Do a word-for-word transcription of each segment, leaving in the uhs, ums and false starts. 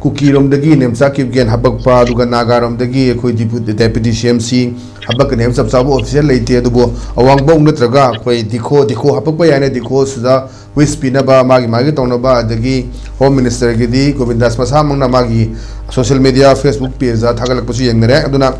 ꯀꯨꯀꯤꯔꯣꯝꯗꯒꯤ ꯅꯦꯝꯆꯥ ꯀꯤꯞꯒꯦꯟ ꯍꯥꯄꯛꯄ, ꯑꯗꯨꯒ ꯅꯥꯒꯥꯔꯣꯝꯗꯒꯤ ꯑꯩꯈꯣꯏ ꯗꯤꯄꯨ-, ꯗꯦꯄ꯭ꯌꯨꯇꯤ ꯁꯤ ꯑꯦꯝ ꯁꯤ ꯍꯥꯄꯛꯀꯅꯤ ꯍꯥꯏꯕ ꯆꯞ ꯆꯥꯕ ꯑꯣꯐꯤꯁꯤꯌꯦꯜ ꯂꯩꯇꯦ꯫ ꯑꯗꯨꯕꯨ ꯑꯋꯥꯡꯕꯧ ꯅꯠꯇ꯭ꯔꯒ ꯑꯩꯈꯣꯏ ꯗꯤꯈꯣ, ꯗꯤꯈꯣ ꯍꯥꯄꯛꯄ ꯌꯥꯏꯅꯦ, ꯗꯤꯈꯣꯁꯤꯗ ꯋꯤꯁ ꯄꯤꯅꯕ, ꯃꯥꯒꯤ ꯃꯥꯒꯤ ꯇꯧꯅꯕ, ꯑꯗꯒꯤ ꯍꯣꯝ ꯃꯤꯅꯤꯁꯇꯔꯒꯤꯗꯤ ꯒꯣꯕꯤꯟꯗꯥꯁ ꯃꯁꯥꯃꯛꯅ ꯃꯥꯒꯤ ꯁꯣꯁꯤꯌꯦꯜ ꯃꯦꯗꯤꯌꯥ, ꯐꯦꯁꯕꯨꯛ ꯄꯦꯖꯇ ꯊꯥꯒꯠꯂꯛꯄꯁꯨ ꯌꯦꯡꯅꯔꯦ꯫ ꯑꯗꯨꯅ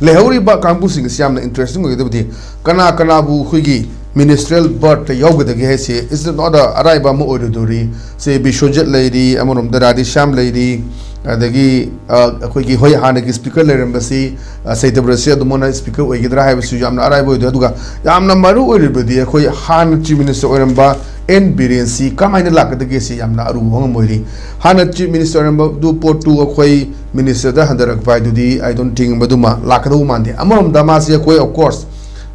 ꯂꯩꯍꯧꯔꯤꯕ ꯀꯥꯡꯕꯨꯁꯤꯡ ꯑꯁꯤ ꯌꯥꯝꯅ ꯏꯟꯇꯔꯦꯁꯇꯤꯡ ꯑꯣꯏꯒꯗꯕꯗꯤ, ꯀꯅꯥ ꯀꯅꯥꯕꯨ ꯑꯩꯈꯣꯏꯒꯤ ꯃꯤꯅꯤꯁꯇ꯭ꯔꯦꯜ ꯕꯔꯠꯇ ꯌꯥꯎꯒꯗꯒꯦ ꯍꯥꯏꯁꯦ is not a ꯑꯔꯥꯏꯕ ꯑꯃ ꯑꯣꯏꯔꯣꯏꯗꯧꯔꯤ꯫ ꯁꯦ ꯕꯤꯁ꯭ꯋꯖꯤꯠ ꯂꯩꯔꯤ, ꯑꯃꯔꯣꯝꯗ ꯔꯥꯙꯦꯁ꯭ꯌꯥꯝ ꯂꯩꯔꯤ, ꯑꯗꯒꯤ ꯑ, ꯑꯩꯈꯣꯏꯒꯤ, ꯍꯣꯏ, ꯍꯥꯟꯅꯒꯤ ꯁ꯭ꯄꯤꯀꯔ ꯂꯩꯔꯝꯕꯁꯤ, ꯑ, ꯁꯩꯇꯕ꯭ꯔꯁꯤ ꯑꯗꯨꯃꯣꯅ ꯁ꯭ꯄꯤꯀꯔ ꯑꯣꯏꯒꯗ꯭ꯔꯥ ꯍꯥꯏꯕꯁꯤꯁꯨ ꯌꯥꯝꯅ ꯑꯔꯥꯏꯕ ꯑꯣꯏꯗꯣꯏ꯫ ꯑꯗꯨꯒ ꯌꯥꯝꯅ ꯃꯔꯨ ꯑꯣꯏꯔꯤꯕꯗꯤ ꯑꯩꯈꯣꯏ ꯍꯥꯟꯅ ꯆꯤꯐ ꯃꯤꯅꯤꯁꯇꯔ ꯑꯣꯏꯔꯝꯕ ꯑꯦꯟ ꯕꯤꯔꯦꯟꯁꯤ ꯀꯃꯥꯏꯅ ꯂꯥꯛꯀꯗꯒꯦ ꯁꯤ ꯌꯥꯝꯅ ꯑꯔꯨꯕ ꯋꯥꯐꯝ ꯑꯣꯏꯔꯤ꯫ ꯍꯥꯟꯅ ꯆꯤꯐ ꯃꯤꯅꯤꯁꯇꯔ ꯑꯣꯏꯔꯝꯕꯗꯨ ꯄꯣꯠꯇꯨ ꯑꯩꯈꯣꯏ ꯃꯤꯅꯤꯁꯇꯔꯗ ꯍꯟꯊꯔꯛꯄ ꯍꯥꯏꯗꯨꯗꯤ I don't think ꯃꯗꯨꯃ ꯂꯥꯛꯀꯗꯧꯕ ꯃꯥꯟꯗꯦ꯫ ꯑꯃꯔꯣꯝꯗ ꯃꯥꯁꯤ ꯑꯩꯈꯣꯏ, of course,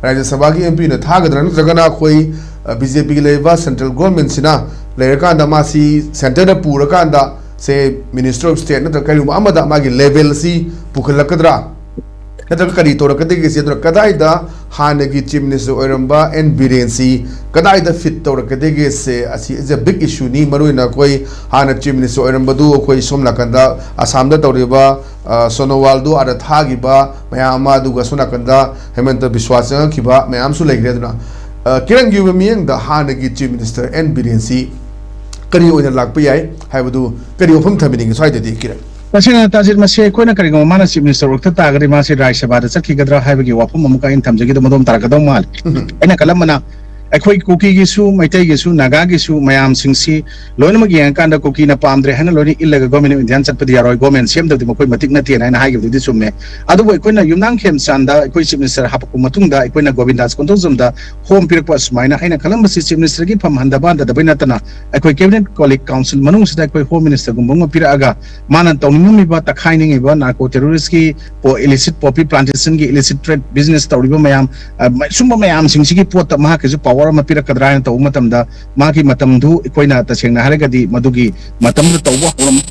ꯔꯥꯖ꯭ꯌ ꯁꯚꯥꯒꯤ ꯑꯦꯝ ꯄꯤꯅ ꯊꯥꯒꯗ꯭ꯔꯥ, ꯅꯠꯇ꯭ꯔꯒꯅ ꯑꯩꯈꯣꯏ, ꯑ, ꯕꯤ ꯖꯦ ꯄꯤꯒꯤ ꯂꯩꯔꯤꯕ ꯁꯦꯟꯇ꯭ꯔꯦꯜ ꯒꯣꯔꯃꯦꯟꯁꯤꯅ ꯂꯩꯔꯀꯥꯟꯗ ꯃꯥꯁꯤ ꯁꯦꯟꯇꯔꯗ ꯄꯨꯔꯀꯥꯟꯗ, ꯁꯦ, ꯃꯤꯅꯤꯁꯇꯔ ꯑꯣꯐ ꯁ꯭ꯇꯦꯠ ꯅꯠꯇ꯭ꯔꯒ ꯀꯔꯤꯒꯨꯝꯕ ꯑꯃꯗ ꯃꯥꯒꯤ ꯂꯦꯚꯦꯜꯁꯤ ꯄꯨꯈꯠꯂꯛꯀꯗ꯭ꯔꯥ, ꯅꯠꯇ꯭ꯔꯒ ꯀꯔꯤ ꯇꯧꯔꯛꯀꯗꯒꯦ ꯁꯤ, ꯑꯗꯨꯅ ꯀꯗꯥꯏꯗ ꯍꯥꯟꯅꯒꯤ ꯆꯤꯐ ꯃꯤꯅꯤꯁꯇꯔ ꯑꯣꯏꯔꯝꯕ ꯑꯦꯟ ꯕꯤꯔꯦꯟꯁꯤ ꯀꯗꯥꯏꯗ ꯐꯤꯠ ꯇꯧꯔꯛꯀꯗꯒꯦꯁꯦ, ꯑꯁꯤ is a big issue ꯅꯤ꯫ ꯃꯔꯨꯑꯣꯏꯅ ꯑꯩꯈꯣꯏ ꯍꯥꯟꯅ ꯆꯤꯐ ꯃꯤꯅꯤꯁꯇꯔ ꯑꯣꯏꯔꯝꯕꯗꯨ ꯑꯩꯈꯣꯏ ꯁꯣꯝ ꯅꯥꯀꯟꯗ ꯑꯁꯥꯝꯗ ꯇꯧꯔꯤꯕ, ꯑ, ꯁꯣꯅꯣꯋꯥꯜꯗꯨ ꯑꯥꯗ ꯊꯥꯈꯤꯕ ꯃꯌꯥꯝ ꯑꯃ, ꯑꯗꯨꯒ ꯁꯣꯝ ꯅꯥꯀꯟꯗ ꯍꯦꯃꯟꯇ ꯕꯤꯁ꯭ꯋꯥ ꯆꯪꯉꯛꯈꯤꯕ ꯃꯌꯥꯝꯁꯨ ꯂꯩꯈ꯭ꯔꯦ꯫ ꯑꯗꯨꯅ, ꯑ, ꯀꯤꯔꯟꯒꯤ ꯑꯣꯏꯕ ꯃꯤꯠꯌꯦꯡꯗ ꯍꯥꯟꯅꯒꯤ ꯆꯤꯐ ꯃꯤꯅꯤꯁꯇꯔ ꯑꯦꯟ ꯕꯤꯔꯦꯟꯁꯤ ꯀꯔꯤ ꯑꯣꯏꯅ ꯂꯥꯛꯄ ꯌꯥꯏ ꯍꯥꯏꯕꯗꯨ ꯀꯔꯤ ꯋꯥꯐꯝ ꯊꯝꯕꯤꯅꯤꯡꯉꯤ ꯁ꯭ꯋꯥꯏꯗꯗꯤ, ꯀꯤꯔꯟ? ꯇꯁꯦꯡꯅ ꯇꯥꯖꯤꯠ, ꯃꯁꯤ ꯑꯩꯈꯣꯏꯅ ꯀꯔꯤꯒꯨꯝꯕ ꯃꯥꯅ ꯆꯤꯐ ꯃꯤꯅꯤꯁꯇꯔ ꯑꯣꯏꯔꯛꯇ ꯇꯥꯔꯒꯗꯤ ꯃꯥꯁꯤ ꯔꯥꯖ꯭ꯌ ꯁꯚꯥꯗ ꯆꯠꯈꯤꯒꯗ꯭ꯔꯥ ꯍꯥꯏꯕꯒꯤ ꯋꯥꯐꯝ ꯑꯃꯨꯛꯀ ꯑꯩꯅ ꯊꯝꯖꯒꯦ, ꯑꯗꯨ ꯃꯗꯣꯝ ꯇꯥꯔꯛꯀꯗꯧ ꯃꯥꯜꯂꯤ꯫ ꯎꯝ꯫ ꯑꯩꯅ ꯈꯜꯂꯝꯕꯅ ꯑꯩꯈꯣꯏ ꯀꯨꯀꯤꯒꯤꯁꯨ, ꯃꯩꯇꯩꯒꯤꯁꯨ, ꯅꯥꯒꯥꯒꯤꯁꯨ ꯃꯌꯥꯝꯁꯤꯡꯁꯤ ꯂꯣꯏꯅꯃꯛ ꯌꯦꯡꯉꯀꯥꯟꯗ ꯀꯨꯀꯤꯅ ꯄꯥꯝꯗ꯭ꯔꯦ ꯍꯥꯏꯅ ꯂꯣꯏꯅ ꯏꯜꯂꯒ ꯒꯣꯔꯃꯦꯟ ꯑꯣꯐ ꯏꯟꯗꯤꯌꯥꯅ ꯆꯠꯄꯗꯤ ꯌꯥꯔꯣꯏ, ꯒꯣꯔꯃꯦꯟ ꯁꯦꯝꯗꯕꯗꯤ ꯃꯈꯣꯏ ꯃꯇꯤꯛ ꯅꯠꯇꯦꯅ ꯍꯥꯏꯅ ꯍꯥꯏꯈꯤꯕꯗꯨꯗꯤ ꯆꯨꯝꯃꯦ꯫ ꯑꯗꯨꯕꯨ ꯑꯩꯈꯣꯏꯅ ꯌꯨꯝꯅꯥꯝ ꯈꯦꯝꯆꯥꯟꯗ ꯑꯩꯈꯣꯏ ꯆꯤꯐ ꯃꯤꯅꯤꯁꯇꯔ ꯍꯥꯄꯛꯄ ꯃꯇꯨꯡꯗ ꯑꯩꯈꯣꯏꯅ ꯒꯣꯕꯤꯟꯗꯥꯁ ꯀꯣꯟꯊꯧꯖꯝꯗ ꯍꯣꯝ ꯄꯤꯔꯛꯄ ꯑꯁꯨꯃꯥꯏꯅ ꯑꯩꯅ ꯈꯜꯂꯝꯕꯁꯤ ꯆꯤꯐ ꯃꯤꯅꯤꯁꯇꯔꯒꯤ ꯐꯝ ꯍꯟꯊꯕ ꯍꯟꯊꯗꯕꯩ ꯅꯠꯇꯅ ꯑꯩꯈꯣꯏ ꯀꯦꯕꯤꯅꯦꯠ ꯀꯣꯂꯤꯛ ꯀꯥꯎꯟꯁꯤꯜ ꯃꯅꯨꯡꯁꯤꯗ ꯑꯩꯈꯣꯏ ꯍꯣꯝ ꯃꯤꯅꯤꯁꯇꯔꯒꯨꯝꯕ ꯑꯃ ꯄꯤꯔꯛꯑꯒ ꯃꯥꯅ ꯇꯧꯅꯤꯡꯉꯝꯃꯤꯕ ꯇꯛꯈꯥꯏꯅꯤꯡꯉꯤꯕ ꯅꯥꯔꯀꯣ ꯇꯦꯔꯣꯔꯤꯁꯀꯤ ꯄꯣ-, ꯏꯂꯤꯁꯤꯠ ꯄꯣꯄꯤ ꯄ꯭ꯂꯥꯟꯇꯦꯁꯟꯒꯤ ꯏꯂꯤꯁꯤꯠ ꯇ꯭ꯔꯦꯠ ꯕꯤꯖꯤꯅꯦꯁ ꯇꯧꯔꯤꯕ ꯃꯌꯥꯝ, ꯑ, ꯃ-, ꯁꯨꯝꯕ ꯃꯌꯥꯝꯁꯤꯡꯁꯤꯒꯤ ꯄꯣꯠꯇ ꯃꯍꯥꯛꯀꯤꯁꯨ ꯄꯥꯋꯔ ꯑꯃ ꯄꯤꯔꯛꯀꯗ꯭ꯔꯥ ꯍꯥꯏꯅ ꯇꯧꯕ ꯃꯇꯝꯗ ꯃꯥꯒꯤ ꯃꯇꯝꯗꯨ ꯑꯩꯈꯣꯏꯅ ꯇꯁꯦꯡꯅ ꯍꯥꯏꯔꯒꯗꯤ ꯃꯗꯨꯒꯤ ꯃꯇꯝꯗꯨ ꯇꯧꯕ ꯍꯧꯔꯝ-,